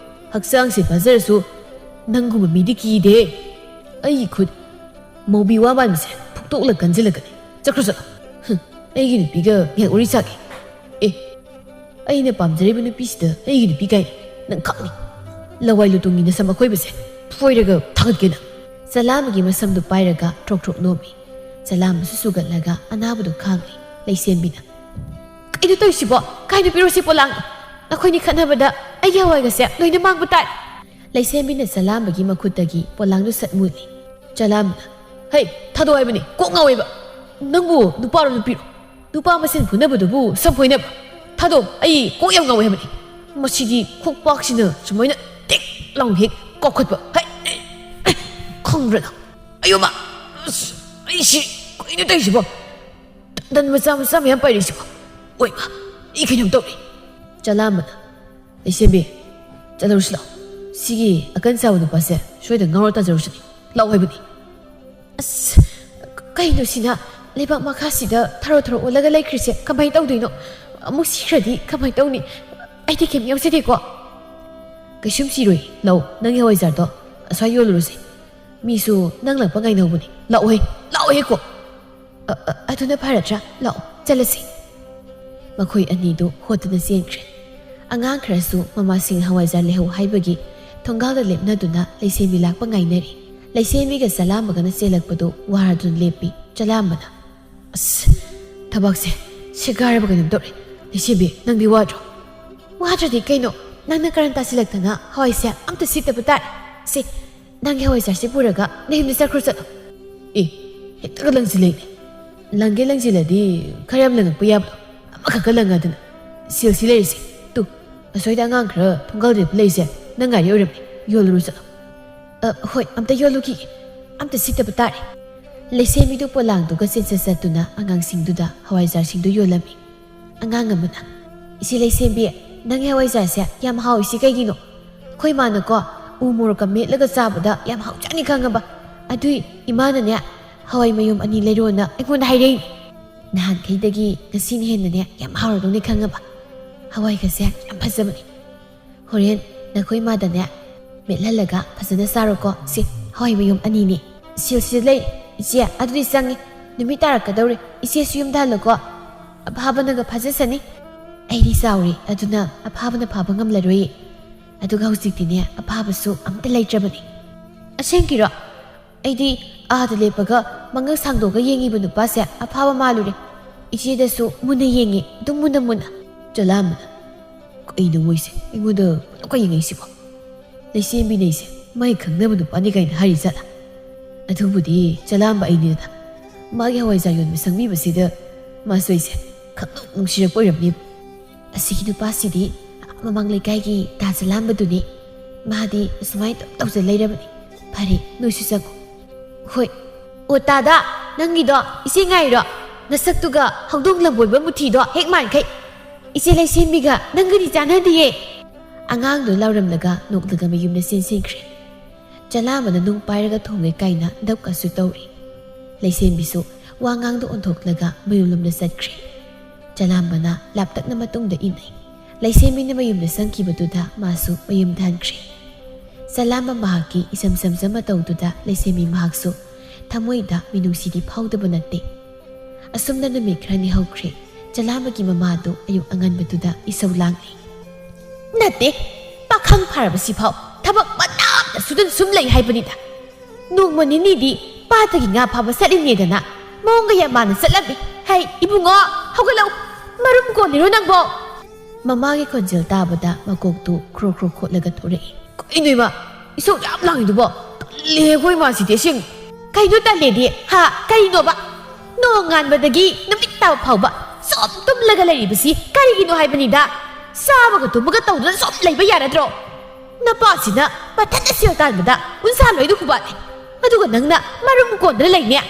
ꯍꯛꯆꯥꯡꯁꯦ ꯐꯖꯔꯁꯨ ꯅꯪꯒꯨꯝꯕ ꯃꯤꯗꯤ ꯀꯤꯗꯦ꯫ ꯑꯩꯒꯤ ꯈꯨꯠ ꯃꯧꯕꯤ ꯋꯥ ꯃꯥꯟꯕꯁꯦ ꯐꯨꯛꯇꯣꯛꯂ ꯀꯟꯁꯤꯜꯂꯛꯀꯅꯤ꯫ ꯆꯠꯈ꯭ꯔꯣ ꯆꯠꯂꯣ꯫ ꯍꯨꯝ, ꯑꯩꯒꯤ ꯅꯨꯄꯤꯒ ꯉꯥꯏꯍꯥꯛ ꯋꯥꯔꯤ ꯁꯥꯒꯦ꯫ ꯑꯦ, ꯑꯩꯅ ꯄꯥꯝꯖꯔꯤꯕ ꯅꯨꯄꯤꯁꯤꯗ ꯑꯩꯒꯤ ꯅꯨꯄꯤ ꯀꯥꯏꯅ ꯅꯪ ꯈꯪꯅꯤ꯫ ꯂꯋꯥꯏ ꯂꯨꯇꯣꯡꯒꯤ ꯅꯁꯝ ꯑꯈꯣꯏꯕꯁꯦ ꯐꯣꯏꯔꯒ ꯊꯥꯒꯠꯀꯦ ꯅꯪ꯫ ꯆꯂꯥꯝꯕꯒꯤ ꯃꯁꯝꯗꯨ ꯄꯥꯏꯔꯒ ꯊ꯭ꯔꯣꯛ ꯊ꯭ꯔꯣꯛ ꯅꯣꯝꯃꯤ꯫ ꯆꯂꯥꯝꯕꯁꯨ ꯁꯨꯒꯠꯂꯒ ꯑꯅꯥꯕꯗꯨ ꯈꯥꯡꯂꯤ꯫ ꯂꯩꯁꯦꯝꯕꯤꯅ, "ꯀꯩꯅꯣ ꯇꯧꯔꯤꯁꯤꯕꯣ? ꯀꯥꯏꯗ ꯄꯤꯔꯣ ꯁꯤ ꯄꯣꯂꯥꯡ? ꯅꯈꯣꯏꯅꯤ ꯈꯠꯅꯕꯗ ꯑꯩꯒꯤ ꯍꯋꯥꯏꯒꯁꯦ ꯂꯣꯏꯅ ꯃꯥꯡꯕ ꯇꯥꯔꯦ!" ꯂꯩꯁꯦꯝꯕꯤꯅ ꯆꯂꯥꯝꯕꯒꯤ ꯃꯈꯨꯠꯇꯒꯤ ꯄꯣꯂꯥꯡꯗꯨ ꯁꯠ ꯃꯨꯠꯂꯤ꯫ ꯆꯂꯥꯝꯕꯅ, "ꯍꯩ, ꯊꯥꯗꯣꯛ ꯍꯥꯏꯕꯅꯤ, ꯀꯣꯛ ꯉꯥꯎꯋꯦꯕ꯫ ꯅꯪꯕꯨ ꯅꯨꯄꯥꯔꯣ ꯅꯨꯄꯤꯔꯣ? ꯅꯨꯄꯥ ꯃꯁꯦꯟ ꯐꯨꯅꯕꯗꯨꯕꯨ ꯁꯝ ꯐꯣꯏꯅꯕ? ꯊꯥꯗꯣꯛ, ꯑꯩ ꯀꯣꯛ ꯌꯥꯝ ꯉꯥꯎꯋꯦ ꯍꯥꯏꯕꯅꯤ꯫ ꯃꯁꯤꯒꯤ ꯈꯣꯡꯄꯥꯛꯁꯤꯅ ꯁꯨꯃꯥꯏꯅ ꯇꯦꯛ ꯂꯥꯎꯅ ꯍꯦꯛ ꯀꯥꯎꯈꯠꯄ꯫ ꯍꯩ, ꯈꯪꯕ꯭ꯔꯥ ꯅꯪ? ꯑꯌꯣꯃ! ꯑꯁ, ꯑꯩꯁꯤ ꯀꯩꯅꯣ ꯇꯧꯔꯤꯁꯤꯕꯣ? ꯇꯟ ꯃꯆꯥ ꯃꯆꯥ ꯃꯌꯥꯝ ꯄꯥꯏꯔꯤꯁꯤꯕꯣ? ꯑꯣꯏꯃ, ꯑꯩ ꯀꯩꯅꯣꯝ ꯇꯧꯔꯦ!" ꯆꯂꯥꯝꯕꯅ, "ꯂꯩꯁꯦꯝꯕꯤ, ꯆꯠꯂꯧꯔꯁꯤ ꯂꯥꯛꯑꯣ꯫ ꯁꯤꯒꯤ ꯑꯀꯟ ꯆꯥꯕ ꯅꯨꯄꯥꯁꯦ ꯁꯣꯏꯗ ꯉꯥꯎꯔ ꯇꯥꯖꯔꯨꯁꯅꯤ꯫ ꯂꯥꯛꯑꯣ ꯍꯥꯏꯕꯅꯤ!" ꯑꯁ, ꯀꯩꯅꯣ ꯁꯤꯅ? ꯂꯩꯕꯥꯛ ꯃꯈꯥꯁꯤꯗ ꯊꯔꯣ ꯊꯔꯣ ꯑꯣꯜꯂꯒ ꯂꯩꯈ꯭ꯔꯤꯁꯦ ꯀꯃꯥꯏꯅ ꯇꯧꯗꯣꯏꯅꯣ? ꯑꯃꯨꯛ ꯁꯤꯈ꯭ꯔꯗꯤ ꯀꯃꯥꯏꯅ ꯇꯧꯅꯤ? ꯑꯩꯗꯤ ꯀꯩꯝ ꯌꯥꯎꯖꯗꯦꯀꯣ꯫ ꯀꯩꯁꯨꯝ ꯁꯤꯔꯣꯏ꯫ ꯂꯥꯛꯑꯣ, ꯅꯪꯒꯤ ꯍꯋꯥꯏꯖꯥꯔꯗꯣ ꯑꯁ꯭ꯋꯥꯏ ꯌꯣꯜꯂꯨꯔꯁꯦ꯫ ꯃꯤꯁꯨ ꯅꯪ ꯂꯥꯛꯄ ꯉꯥꯏꯅꯍꯧꯕꯅꯤ꯫ ꯂꯥꯛꯑꯣꯍꯦ, ꯂꯥꯛꯑꯣꯍꯦ ꯀꯣ꯫ ꯑ, ꯑ, ꯑꯗꯨꯅ ꯐꯔꯗ꯭ꯔꯥ? ꯂꯥꯛꯑꯣ, ꯆꯠꯂꯁꯤ꯫ ꯃꯈꯣꯏ ꯑꯅꯤꯗꯨ ꯍꯣꯠꯇꯨꯅ ꯆꯦꯟꯈ꯭ꯔꯦ꯫ ꯑꯉꯥꯡ ꯈꯔꯁꯨ ꯃꯃꯥꯁꯤꯡ ꯍꯋꯥꯏꯖꯥꯔ ꯂꯩꯍꯧ ꯍꯥꯏꯕꯒꯤ ꯊꯣꯡꯒꯥꯜꯗ ꯂꯦꯞꯅꯗꯨꯅ ꯂꯩꯁꯦꯝꯕꯤ ꯂꯥꯛꯄ ꯉꯥꯏꯅꯔꯤ꯫ ꯂꯩꯁꯦꯝꯕꯤꯒ ꯆꯂꯥꯝꯕꯒꯅ ꯆꯦꯜꯂꯛꯄꯗꯨ ꯋꯥꯔꯗꯨꯅ ꯂꯦꯞꯄꯤ꯫ ꯆꯂꯥꯝꯕꯅ, "ꯑꯁ, ꯊꯕꯛꯁꯦ ꯁꯦꯒꯥꯏꯔꯕ ꯀꯩꯅꯣꯝ ꯇꯧꯔꯦ꯫ ꯂꯩꯁꯦꯝꯕꯤ, ꯅꯪꯗꯤ ꯋꯥꯗ꯭ꯔꯣ?" "ꯋꯥꯗ꯭ꯔꯗꯤ ꯀꯩꯅꯣ? ꯅꯪꯅ ꯀꯔꯟ ꯇꯥꯁꯤꯜꯂꯛꯇꯅ ꯍꯋꯥꯏꯁꯦ ꯑꯝꯇ ꯁꯤꯠꯇꯕ ꯇꯥꯔꯦ꯫ ꯁꯦ, ꯅꯪꯒꯤ ꯍꯋꯥꯏꯖꯥꯔꯁꯤ ꯄꯨꯔꯒ ꯅꯌꯨꯝꯗ ꯆꯠꯈ꯭ꯔꯣ ꯆꯠꯂꯣ꯫" ꯑꯦ, ꯍꯦꯛꯇꯒ ꯂꯪꯁꯤꯜꯂꯛꯏꯅꯦ꯫ ꯂꯪꯒꯦ ꯂꯪꯁꯤꯜꯂꯗꯤ ꯈꯔ ꯌꯥꯝ ꯂꯪꯉꯛꯄ ꯌꯥꯕ꯭ꯔꯣ? ꯑꯃꯈꯛꯀ ꯂꯪꯉꯗꯅ꯫ ꯁꯦꯜꯁꯤ ꯂꯩꯔꯤꯁꯦ꯫ ꯇꯨ, "ꯑꯁ꯭ꯋꯥꯏꯗ ꯑꯉꯥꯡ ꯈꯔ ꯊꯣꯡꯒꯥꯜꯗ ꯂꯦꯞꯄ ꯂꯩꯁꯦ, ꯅꯪ ꯉꯥꯏꯔꯤ ꯑꯣꯏꯔꯝꯅꯤ꯫ ꯌꯣꯜꯂꯨꯔꯣ ꯆꯠꯂꯣ꯫" "ꯑ, ꯍꯣꯏ, ꯑꯝꯇ ꯌꯣꯜꯂꯨꯈꯤꯒꯦ꯫" ꯑꯝꯇ ꯁꯤꯠꯇꯕ ꯇꯥꯔꯦ꯫ ꯂꯩꯁꯦꯝꯕꯤꯗꯨ ꯄꯣꯂꯥꯡꯗꯨꯒ ꯆꯦꯟꯆꯠ ꯆꯠꯇꯨꯅ ꯑꯉꯥꯡꯁꯤꯡꯗꯨꯗ ꯍꯋꯥꯏꯖꯥꯔꯁꯤꯡꯗꯨ ꯌꯣꯜꯂꯝꯃꯤ꯫ ꯑꯉꯥꯡ ꯑꯃꯅ, "ꯏꯆꯦ ꯂꯩꯁꯦꯝꯕꯤ, ꯅꯪꯒꯤ ꯍꯋꯥꯏꯖꯥꯔꯁꯦ ꯌꯥꯝ ꯍꯥꯎꯏꯁꯤ ꯀꯩꯒꯤꯅꯣ?" "ꯑꯩꯈꯣꯏ ꯃꯥꯅꯀꯣ ꯎ ꯃꯣꯔꯣꯛꯀ ꯃꯦꯠꯂꯒ ꯆꯥꯕꯗ ꯌꯥꯝ ꯍꯥꯎꯖꯥꯠꯅꯤ ꯈꯪꯉꯕ꯫ ꯑꯗꯨꯏ ꯏꯃꯥꯅꯅꯦ ꯍꯋꯥꯏ ꯃꯌꯨꯝ ꯑꯅꯤ ꯂꯩꯔꯣꯅ ꯑꯩꯉꯣꯟꯗ ꯍꯥꯏꯔꯛꯏꯅꯦ꯫ ꯅꯍꯥꯟꯈꯩꯗꯒꯤ ꯉꯁꯤꯅ ꯍꯦꯟꯅꯅꯦ ꯌꯥꯝ ꯍꯥꯎꯔꯗꯧꯅꯤ ꯈꯪꯉꯕ꯫ ꯍꯋꯥꯏꯒꯁꯦ ꯌꯥꯝ ꯐꯖꯕꯅꯤ꯫ ꯍꯣꯔꯦꯟ ꯅꯈꯣꯏ ꯏꯃꯥꯗꯅꯦ ꯃꯦꯠꯍꯜꯂꯒ ꯐꯖꯅ ꯆꯥꯔꯣꯀꯣ꯫ ꯁꯤ ꯍꯋꯥꯏ ꯃꯌꯨꯝ ꯑꯅꯤꯅꯤ꯫" "ꯁꯤꯜꯁꯤꯗ ꯂꯩ ꯏꯆꯦ, ꯑꯗꯨꯗꯤ ꯆꯪꯉꯤ꯫ ꯅꯨꯃꯤꯠ ꯇꯥꯔꯛꯀꯗꯧꯔꯦ꯫ ꯏꯆꯦꯁꯨ ꯌꯨꯝꯗ ꯍꯜꯂꯣꯀꯣ꯫ ꯑꯐꯥꯕꯅꯒ ꯐꯥꯖꯁꯅꯤ꯫ ꯑꯩꯗꯤ ꯆꯥꯎꯔꯦ, ꯑꯗꯨꯅ ꯑꯐꯥꯕꯅ ꯐꯥꯕ ꯉꯝꯂꯔꯣꯏꯌꯦ꯫ ꯑꯗꯨꯒ ꯍꯧꯖꯤꯛꯇꯤꯅꯦ ꯑꯐꯥꯕꯁꯨ ꯑꯝꯇ ꯂꯩꯇ꯭ꯔꯕꯅꯤ꯫" "ꯑꯁꯦꯡꯀꯤꯔꯣ? ꯑꯩꯗꯤ ꯑꯥꯗ ꯂꯦꯞꯄꯒ ꯃꯉꯛ ꯁꯥꯡꯗꯣꯛꯑꯒ ꯌꯦꯡꯉꯤꯕ ꯅꯨꯄꯥꯁꯦ ꯑꯐꯥꯕ ꯃꯥꯜꯂꯨꯔꯦ꯫" ꯏꯆꯦꯗꯁꯨ ꯃꯨꯟꯅ ꯌꯦꯡꯉꯤ, ꯑꯗꯨꯝ ꯃꯨꯟꯅ ꯃꯨꯟꯅ꯫ ꯆꯂꯥꯝꯕꯅ, "ꯀꯩꯅꯣ ꯃꯣꯏꯁꯦ ꯑꯩꯉꯣꯟꯗ ꯄꯨꯂꯞꯀ ꯌꯦꯡꯉꯛꯏꯁꯤꯕꯣ? ꯂꯩꯁꯦꯝꯕꯤꯅ ꯑꯩꯁꯦ ꯃꯥꯏ ꯈꯪꯅꯕ ꯅꯨꯄꯥꯅꯤ ꯀꯥꯏꯅ ꯍꯥꯏꯔꯤ ꯖꯥꯠꯂꯥ? ꯑꯗꯨꯕꯨꯗꯤ ꯆꯂꯥꯝꯕ ꯑꯩꯅꯤꯗꯅ꯫ ꯃꯥꯒꯤ ꯍꯋꯥꯏꯖꯥꯔ ꯌꯣꯟꯕ ꯁꯪꯕꯤꯕꯁꯤꯗ ꯃꯥꯁꯨ ꯑꯩꯁꯦ ꯈꯪꯅꯨꯡ ꯅꯨꯡꯁꯤꯔꯛꯄ ꯑꯣꯏꯔꯝꯅꯤꯕꯨ꯫ ꯑꯁꯤꯒꯤ ꯅꯨꯄꯥꯁꯤꯗꯤ ꯃꯃꯥꯡ ꯂꯩꯀꯥꯏꯒꯤ ꯇꯥ ꯆꯂꯥꯝꯕꯗꯨꯅꯤ꯫ ꯃꯥꯗꯤ ꯑꯁꯨꯃꯥꯏꯅ ꯑꯗꯨꯝ ꯇꯧꯖ ꯂꯩꯔꯕꯅꯤ꯫ ꯐꯔꯦ, ꯅꯣꯏꯁꯨ ꯆꯪꯉꯣ꯫" "ꯍꯣꯏ꯫" "ꯑꯣ ꯇꯥꯗ, ꯅꯪꯒꯤꯗꯣ ꯏꯆꯦ ꯉꯥꯏꯔꯣ? ꯅꯁꯛꯇꯨꯒ ꯍꯧꯗꯣꯡ ꯂꯝꯕꯣꯏꯕ ꯃꯨꯊꯤꯗꯣ ꯍꯦꯛ ꯃꯥꯟꯈꯩ꯫ ꯏꯆꯦ ꯂꯩꯁꯦꯝꯕꯤꯒ ꯅꯪꯒꯗꯤ ꯆꯥꯟꯅꯗꯤꯌꯦ꯫" ꯑꯉꯥꯡꯗꯨ ꯂꯥꯎꯔꯝꯂꯒ ꯅꯣꯛꯂꯒ ꯃꯌꯨꯝꯗ ꯆꯦꯟꯁꯤꯟꯈ꯭ꯔꯦ꯫ ꯆꯂꯥꯝꯕꯅ ꯅꯨꯡ ꯄꯥꯏꯔꯒ ꯊꯣꯡꯉꯦ ꯀꯥꯏꯅ ꯗꯞꯀꯁꯨ ꯇꯧꯔꯤ꯫ ꯂꯩꯁꯦꯝꯕꯤꯁꯨ ꯋꯥ ꯉꯥꯡꯗ ꯑꯣꯟꯊꯣꯛꯂꯒ ꯃꯌꯨꯝꯂꯣꯝꯗ ꯆꯠꯈ꯭ꯔꯦ꯫ ꯆꯂꯥꯝꯕꯅ ꯂꯥꯞꯇꯛꯅ ꯃꯇꯨꯡꯗ ꯏꯟꯅꯩ꯫ ꯂꯩꯁꯦꯝꯕꯤꯅ ꯃꯌꯨꯝꯗ ꯆꯪꯈꯤꯕꯗꯨꯗ ꯃꯥꯁꯨ ꯃꯌꯨꯝꯗ ꯍꯟꯈ꯭ꯔꯦ꯫ ꯆꯂꯥꯝꯕ ꯃꯍꯥꯛꯀꯤ ꯏꯆꯝ ꯆꯝꯖ ꯃꯇꯧꯗꯨꯗ ꯂꯩꯁꯦꯝꯕꯤ ꯃꯍꯥꯛꯁꯨ ꯊꯃꯣꯏꯗ ꯃꯤꯅꯨꯡꯁꯤꯗꯤ ꯐꯥꯎꯗꯕ ꯅꯠꯇꯦ꯫ ꯑꯁꯨꯝꯅ ꯅꯨꯃꯤꯠ ꯈꯔꯅꯤ ꯍꯧꯈ꯭ꯔꯦ꯫ ꯆꯂꯥꯝꯕꯒꯤ ꯃꯃꯥꯗꯨ ꯑꯌꯨꯛ ꯑꯉꯟꯕꯗꯨꯗ ꯏꯁꯧ ꯂꯥꯡꯂꯤ꯫ "ꯅꯠꯇꯦ, ꯄꯥꯈꯪ ꯐꯥꯔꯕꯁꯤꯐꯥꯎ ꯊꯕꯛ ꯃꯅꯥ ꯑꯃꯇ ꯁꯨꯗꯅ ꯁꯨꯝ ꯂꯩ ꯍꯥꯏꯕꯅꯤꯗ꯫ ꯅꯣꯡꯃ ꯅꯤꯅꯤꯗꯤ ꯄꯥꯠꯇꯒꯤ ꯉꯥ ꯐꯥꯕ ꯆꯠꯂꯤꯅꯦꯗꯅ ꯃꯑꯣꯡꯒ ꯌꯥꯝ ꯃꯥꯟꯅ ꯆꯠꯂꯝꯃꯤ꯫ ꯍꯩ, ꯏꯕꯨꯡꯉꯣ, ꯍꯧꯒꯠꯂꯛꯎ꯫ ꯃꯔꯨꯝ ꯀꯣꯜꯂꯤꯔꯣ ꯅꯪꯕꯣ?" ꯃꯃꯥꯒꯤ ꯈꯣꯟꯖꯦꯜ ꯇꯥꯕꯗ ꯃꯀꯣꯛꯇꯨ ꯈ꯭ꯔꯣ ꯈ꯭ꯔꯣ ꯈꯣꯠꯂꯒ ꯊꯣꯔꯛꯏ꯫ "ꯀꯩꯅꯣ ꯏꯃꯥ, ꯏꯁꯧ ꯌꯥꯝ ꯂꯥꯡꯉꯤꯗꯨꯕꯣ? ꯇꯜꯂꯦ ꯑꯩꯈꯣꯏ ꯏꯃꯥꯁꯤꯗꯤ ꯑꯁꯦꯡꯕ꯫" "ꯀꯩꯅꯣ ꯇꯜꯂꯦꯗꯤ? ꯍꯥ? ꯀꯔꯤꯅꯣꯕ? ꯅꯣꯡ ꯉꯥꯟꯕꯗꯒꯤ ꯅꯨꯃꯤꯠ ꯇꯥꯕ ꯐꯥꯎꯕ ꯁꯨꯝ ꯇꯨꯝꯂꯒ ꯂꯩꯔꯤꯕꯁꯤ ꯀꯔꯤꯒꯤꯅꯣ ꯍꯥꯏꯕꯅꯤꯗ?" ꯆꯥꯕꯒ ꯇꯨꯝꯕꯒ ꯇꯧꯗꯨꯅ ꯁꯨꯝ ꯂꯩꯕ ꯌꯥꯔꯗ꯭ꯔꯣ? ꯅꯄꯥꯁꯤꯅ ꯃꯊꯟꯇ ꯁꯦꯜ ꯇꯥꯟꯕꯗ ꯎꯟꯁꯥ ꯂꯣꯏꯗ ꯍꯨꯕꯥꯠꯂꯦ, ꯑꯗꯨꯒ ꯅꯪꯅ ꯃꯔꯨꯝ ꯀꯣꯟꯗꯅ ꯂꯩꯅꯦ꯫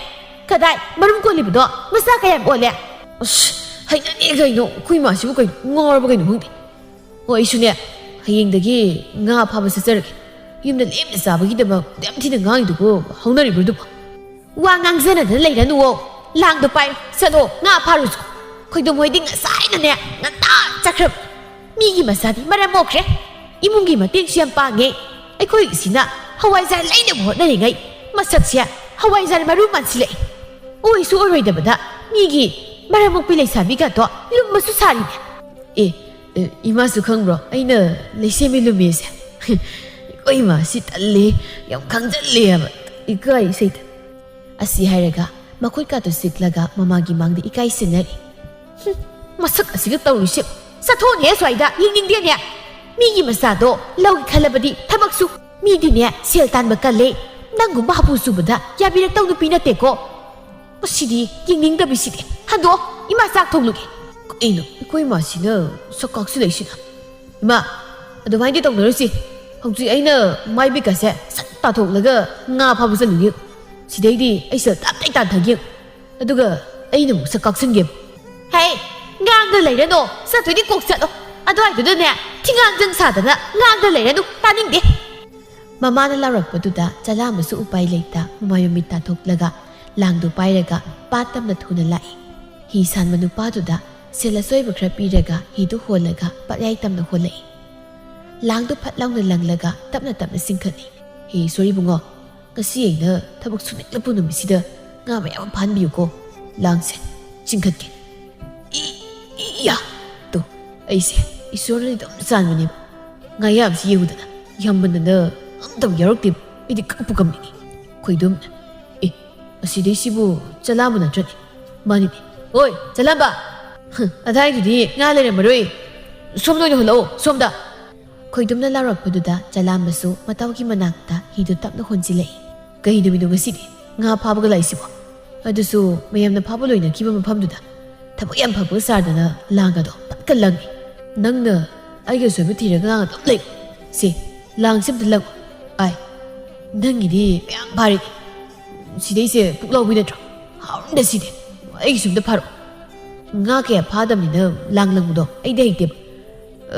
ꯀꯗꯥꯏ ꯃꯔꯨꯝ ꯀꯣꯜꯂꯤꯕꯗꯣ? ꯃꯆꯥ ꯀꯌꯥꯝ ꯑꯣꯜꯂꯦ? ꯑꯁ, ꯍꯩꯅꯗꯦ ꯀꯩꯅꯣ, ꯑꯩꯈꯣꯏ ꯏꯃꯥꯁꯤꯕꯨ ꯀꯩꯅꯣ, ꯉꯥꯎꯔꯕ ꯀꯩꯅꯣ ꯈꯪꯗꯦ꯫ ꯑꯣ, ꯑꯩꯁꯨꯅꯦ, ꯍꯌꯦꯡꯗꯒꯤ ꯉꯥ ꯐꯥꯕ ꯆꯠꯆꯔꯒꯦ꯫ ꯌꯨꯝꯗ ꯂꯦꯝꯅ ꯆꯥꯕꯒꯤꯗꯃꯛ ꯌꯥꯝ ꯊꯤꯅ ꯉꯥꯡꯉꯤꯗꯨꯕꯨ ꯍꯧꯅꯔꯤꯕ꯭ꯔꯣ ꯑꯗꯨꯕꯨ? ꯋꯥ ꯉꯥꯡꯖꯅꯗꯅ ꯂꯩꯔꯅꯨꯋꯣ꯫ ꯂꯥꯡꯗꯣ ꯄꯥꯏꯔꯣ, ꯆꯠꯂꯣ, ꯉꯥ ꯐꯥꯔꯨꯆꯣ꯫ ꯈꯣꯏꯗꯨꯝ ꯍꯣꯏꯗꯤ ꯉꯁꯥꯏꯅꯅꯦ ꯉꯟꯇꯥ ꯆꯠꯈ꯭ꯔꯕ꯫ ꯃꯤꯒꯤ ꯃꯆꯥꯗꯤ ꯃꯔꯝ ꯃꯣꯛꯈ꯭ꯔꯦ꯫ ꯏꯃꯨꯡꯒꯤ ꯃꯇꯦꯡꯁꯨ ꯌꯥꯝ ꯄꯥꯡꯉꯦ꯫ ꯑꯩꯈꯣꯏꯒꯤꯁꯤꯅ ꯍꯋꯥꯏꯖꯥꯔ ꯂꯩꯅꯕ ꯍꯣꯠꯅꯔꯤꯉꯩ ꯃꯁꯛꯁꯦ ꯍꯋꯥꯏꯖꯥꯔ ꯃꯔꯨ ꯃꯥꯟꯁꯤꯜꯂꯛꯑꯦ꯫ ꯑꯣꯏꯁꯨ ꯑꯣꯏꯔꯣꯏꯗꯕꯗ ꯃꯤꯒꯤ ꯃꯔꯝ ꯃꯣꯛꯄꯤ ꯂꯩꯁꯥꯕꯤꯒꯗꯣ ꯂꯨꯝꯕꯁꯨ ꯁꯥꯔꯤꯅꯦ꯫ ꯑꯦ, ꯑꯦ, ꯏꯃꯥꯁꯨ ꯈꯪꯕ꯭ꯔꯣ ꯑꯩꯅ ꯂꯩꯁꯦꯝꯕꯤ ꯂꯨꯝꯃꯦꯁꯦ? ꯑꯩꯈꯣꯏ ꯏꯃꯥꯁꯤ ꯇꯜꯂꯦ, ꯌꯥꯝ ꯈꯪꯖꯜꯂꯦ ꯍꯥꯏꯕ꯫ ꯏꯀꯥꯏ ꯏꯁꯩꯗ꯫ ꯑꯁꯤ ꯍꯥꯏꯔꯒ ꯃꯈꯨꯠꯀꯥꯇꯨ ꯆꯤꯛꯂꯒ ꯃꯃꯥꯒꯤ ꯃꯥꯡꯗ ꯏꯀꯥꯏ ꯁꯤꯟꯅꯔꯤ꯫ ꯍꯨꯝ, ꯃꯁꯛ ꯑꯁꯤꯒ ꯇꯧꯔꯤꯁꯦ꯫ ꯆꯠꯊꯣꯛꯅꯦ ꯁ꯭ꯋꯥꯏꯗ, ꯌꯦꯡꯅꯤꯡꯗꯦꯅꯦ꯫ ꯃꯤꯒꯤ ꯃꯆꯥꯗꯣ ꯂꯧꯒꯦ ꯈꯜꯂꯕꯗꯤ ꯊꯕꯛꯁꯨ꯫ ꯃꯤꯗꯤꯅꯦ ꯁꯦꯜ ꯇꯥꯟꯕ ꯀꯜꯂꯦ꯫ ꯅꯪꯒꯨꯝꯕ ꯍꯥꯄꯨ ꯆꯨꯕꯗ ꯌꯥꯕꯤꯔꯛꯇꯧ ꯅꯨꯄꯤ ꯅꯠꯇꯦꯀꯣ꯫ ꯃꯁꯤꯗꯤ ꯌꯦꯡꯅꯤꯡꯗꯕꯤꯁꯤꯗꯤ꯫ ꯍꯟꯗꯣꯛꯑꯣ, ꯏꯃꯥ ꯆꯥꯛ ꯊꯣꯡꯂꯨꯒꯦ꯫ ꯀꯩꯅꯣ, ꯑꯩꯈꯣꯏ ꯏꯃꯥꯁꯤꯅ ꯁꯛꯀꯥꯛꯁꯤꯜꯂꯛꯏꯁꯤꯅ? ꯏꯃꯥ, ꯑꯗꯨꯃꯥꯏꯅꯗꯤ ꯇꯧꯅꯔꯨꯁꯤ꯫ ꯍꯧꯖꯤꯛ ꯑꯩꯅ ꯃꯥꯏ ꯕꯤꯛꯀꯁꯦ ꯁꯠ ꯇꯥꯊꯣꯛꯂꯒ ꯉꯥ ꯐꯥꯕ ꯆꯠꯂꯨꯒꯦ꯫ ꯁꯤꯗꯩꯗꯤ ꯑꯩ ꯁꯦꯜ ꯇꯞꯇꯥꯏ ꯇꯥꯟꯊꯒꯦ꯫ ꯑꯗꯨꯒ ꯑꯩꯅ ꯑꯃꯨꯛ ꯁꯛꯀꯥꯛꯁꯤꯟꯒꯦ꯫ ꯍꯦ, ꯉꯥꯡꯗ ꯂꯩꯔꯅꯣ, ꯆꯠꯇꯣꯏꯗꯤ ꯀꯣꯛ ꯆꯠꯂꯣ꯫ ꯑꯗꯨꯋꯥꯏꯗꯨꯗꯅꯦ ꯊꯤꯉꯥꯡꯖꯪ ꯁꯥꯗꯅ ꯉꯥꯡꯗ ꯂꯩꯔꯅꯨ, ꯇꯥꯅꯤꯡꯗꯦ꯫ ꯃꯃꯥꯅ ꯂꯥꯎꯔꯛꯄꯗꯨꯗ ꯆꯂꯥꯝꯕꯁꯨ ꯎꯄꯥꯏ ꯂꯩꯇ ꯃꯃꯥꯏ ꯃꯃꯤꯠ ꯇꯥꯊꯣꯛꯂꯒ ꯂꯥꯡꯗꯨ ꯄꯥꯏꯔꯒ ꯄꯥꯠ ꯇꯝꯅ ꯊꯨꯅ ꯂꯥꯛꯏ꯫ ꯍꯤ ꯁꯥꯟꯕ ꯅꯨꯄꯥꯗꯨꯗ ꯁꯦꯜ ꯑꯆꯣꯏꯕ ꯈꯔ ꯄꯤꯔꯒ ꯍꯤꯗꯨ ꯍꯣꯜꯂꯒ ꯄꯠꯌꯥꯏ ꯇꯝꯅ ꯍꯣꯜꯂꯛꯏ꯫ ꯂꯥꯡꯗꯨ ꯐꯠ ꯂꯥꯎꯅ ꯂꯪꯂꯒ ꯇꯞꯅ ꯇꯞꯅ ꯆꯤꯡꯈꯠꯂꯤ꯫ "ꯍꯦ ꯏꯁꯣꯔ ꯏꯕꯨꯡꯉꯣ, ꯉꯁꯤ ꯑꯩꯅ ꯊꯕꯛ ꯁꯨꯅꯤꯡꯂꯛꯄ ꯅꯨꯃꯤꯠꯁꯤꯗ ꯉꯥ ꯃꯌꯥꯝ ꯑꯃ ꯐꯥꯍꯟꯕꯤꯌꯨꯀꯣ꯫ ꯂꯥꯡꯁꯦ ꯆꯤꯡꯈꯠꯀꯦ꯫ ꯏ, ꯏ, ꯏꯌꯥ!" ꯇꯣ, ꯑꯩꯁꯦ ꯏꯁꯣꯔꯅ ꯑꯗꯨꯝ ꯆꯥꯟꯕꯅꯦꯕ꯫ ꯉꯥꯌꯥꯝꯁꯤ ꯌꯦꯡꯉꯨꯗꯅ, ꯌꯥꯝꯃꯟꯗꯅ ꯑꯝꯇꯕꯨ ꯌꯥꯎꯔꯛꯇꯦꯕ꯫ ꯑꯩꯗꯤ ꯀꯞꯄꯨ ꯀꯞꯅꯤꯡꯉꯤ꯫ ꯈꯣꯏꯗꯨꯝ, ꯑꯦ, ꯑꯁꯤꯗꯩꯁꯤꯕꯨ ꯆꯂꯥꯝꯕ ꯅꯠꯇ꯭ꯔꯅꯦ? ꯃꯥꯅꯤꯅꯦ꯫ ꯑꯣꯏ, ꯆꯂꯥꯝꯕ! ꯍ, ꯑꯗꯥꯏꯗꯨꯗꯤ ꯉꯥ ꯂꯩꯔꯝꯃꯔꯣꯏ꯫ ꯁꯣꯝꯗ ꯑꯣꯏꯅ ꯍꯣꯜꯂꯛꯑꯣ, ꯁꯣꯝꯗ꯫ ꯈꯣꯏꯗꯨꯝꯅ ꯂꯥꯎꯔꯛꯄꯗꯨꯗ ꯆꯂꯥꯝꯕꯁꯨ ꯃꯇꯥꯎꯒꯤ ꯃꯅꯥꯛꯇ ꯍꯤꯗꯨ ꯇꯞꯅ ꯍꯣꯟꯖꯤꯜꯂꯛꯏ꯫ "ꯀꯩ ꯅꯨꯃꯤꯠꯅꯣ ꯉꯁꯤꯗꯤ ꯉꯥ ꯐꯥꯕꯒ ꯂꯥꯛꯏꯁꯤꯕꯣ? ꯑꯗꯨꯁꯨ ꯃꯌꯥꯝꯅ ꯐꯥꯕ ꯂꯣꯏꯅꯈꯤꯕ ꯃꯐꯝꯗꯨꯗ꯫ ꯊꯕꯛ ꯌꯥꯝ ꯐꯕꯒ ꯁꯥꯗꯅ ꯂꯥꯡꯒꯗꯣ ꯄꯠꯀ ꯂꯪꯉꯤ꯫ ꯅꯪꯅ ꯑꯩꯒꯤ ꯑꯁꯣꯏꯕ ꯊꯤꯔꯒ ꯉꯥꯡ ꯑꯗꯨꯝ ꯂꯩ꯫ ꯁꯦ, ꯂꯥꯡꯁꯦ ꯑꯝꯇ ꯂꯪꯉꯨ꯫ ꯑꯥꯏ, ꯅꯪꯒꯤꯗꯤ ꯃꯌꯥꯝ ꯐꯥꯔꯦ꯫ ꯁꯤꯗꯩꯁꯦ ꯄꯨꯛꯂꯥꯎꯕꯤ ꯅꯠꯇ꯭ꯔꯣ? ꯍꯥꯎꯔꯝꯗ ꯁꯤꯗꯤ꯫ ꯑꯩꯒꯤꯁꯨ ꯑꯝꯇ ꯐꯥꯔꯛꯑꯣ꯫ ꯉꯥ ꯀꯌꯥ ꯐꯥꯗꯕꯅꯤꯅ ꯂꯥꯡ ꯂꯪꯕꯗꯣ ꯑꯩꯗꯤ ꯍꯩꯇꯦꯕ꯫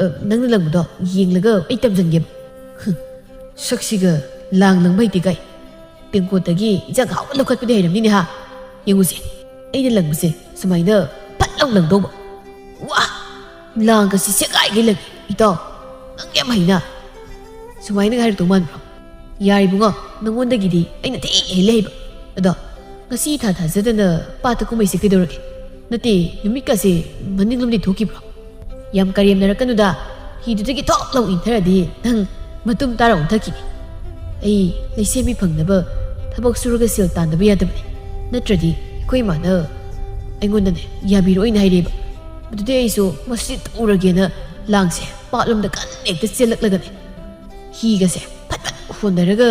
ꯑ, ꯅꯪꯅ ꯂꯪꯕꯗꯣ ꯌꯦꯡꯂꯒ ꯑꯩ ꯇꯝꯖꯟꯒꯦꯕ꯫ ꯍꯨꯝ, ꯁꯛꯁꯤꯒ ꯂꯥꯡ ꯂꯪꯕ ꯍꯩꯇꯦ ꯀꯥꯏ꯫ ꯇꯦꯡꯀꯣꯠꯇꯒꯤ ꯏꯟꯖꯥꯡ ꯍꯥꯎꯕ ꯂꯧꯈꯠꯄꯗꯤ ꯍꯩꯔꯝꯅꯤꯅꯦ ꯍꯥ? ꯌꯦꯡꯉꯨꯁꯦ, ꯑꯩꯅ ꯂꯪꯕꯁꯦ ꯁꯨꯃꯥꯏꯅ ꯐꯠ ꯂꯥꯎ ꯂꯪꯗꯧꯕ꯫ ꯋꯥ! ꯂꯥꯡꯒꯁꯤ ꯁꯦꯒꯥꯏꯒꯩ ꯂꯪꯉꯤ꯫ ꯏꯇꯥꯎ, ꯅꯪ ꯌꯥꯝ ꯍꯩꯅ꯫ ꯁꯨꯃꯥꯏꯅꯒ ꯍꯥꯏꯔꯛꯇꯧ ꯃꯥꯟꯕ꯭ꯔꯣ? ꯌꯥꯔꯦ ꯏꯕꯨꯡꯉꯣ, ꯅꯪꯉꯣꯟꯗꯒꯤꯗꯤ ꯑꯩꯅ ꯊꯤ ꯍꯦꯜꯂꯦ ꯍꯩꯕ꯫ ꯑꯗꯣ ꯉꯁꯤ ꯏꯊꯥ ꯊꯥꯖꯗꯅ ꯄꯥꯠꯇ ꯀꯨꯝꯃꯩꯁꯦ ꯀꯩꯗꯧꯔꯒꯦ? ꯅꯠꯇꯦ, ꯅꯨꯃꯤꯠꯀꯁꯦ ꯃꯅꯤꯡꯂꯣꯝꯗꯤ ꯊꯣꯛꯈꯤꯕ꯭ꯔꯣ? ꯌꯥꯝ ꯀꯔꯦꯝꯅꯔꯛꯀꯅꯨꯗ, ꯍꯤꯗꯨꯗꯒꯤ ꯊꯣꯛ ꯂꯥꯎ ꯏꯟꯊꯔꯗꯤ ꯅꯪ ꯃꯇꯨꯝ ꯇꯥꯔ ꯑꯣꯟꯊꯈꯤꯅꯤ꯫ ꯑꯩ ꯂꯩꯁꯦꯝꯕꯤ ꯐꯪꯅꯕ ꯊꯕꯛ ꯁꯨꯔꯒ ꯁꯦꯜ ꯇꯥꯟꯗꯕ ꯌꯥꯗꯕꯅꯤ, ꯅꯠꯇ꯭ꯔꯗꯤ ꯑꯩꯈꯣꯏ ꯏꯃꯥꯅ ꯑꯩꯉꯣꯟꯗꯅꯦ ꯌꯥꯕꯤꯔꯣꯏꯅ ꯍꯥꯏꯔꯦꯕ꯫ ꯑꯗꯨꯗꯤ ꯑꯩꯁꯨ ꯃꯁꯤ ꯇꯧꯔꯒꯦꯅ ꯂꯥꯡꯁꯦ ꯄꯥꯠꯂꯣꯝꯗ ꯀꯟꯅ ꯍꯦꯛꯇ ꯆꯦꯜꯂꯛꯂꯒꯅꯦ, ꯍꯤꯒꯁꯦ ꯐꯠ ꯐꯠ ꯍꯣꯟꯅꯔꯒ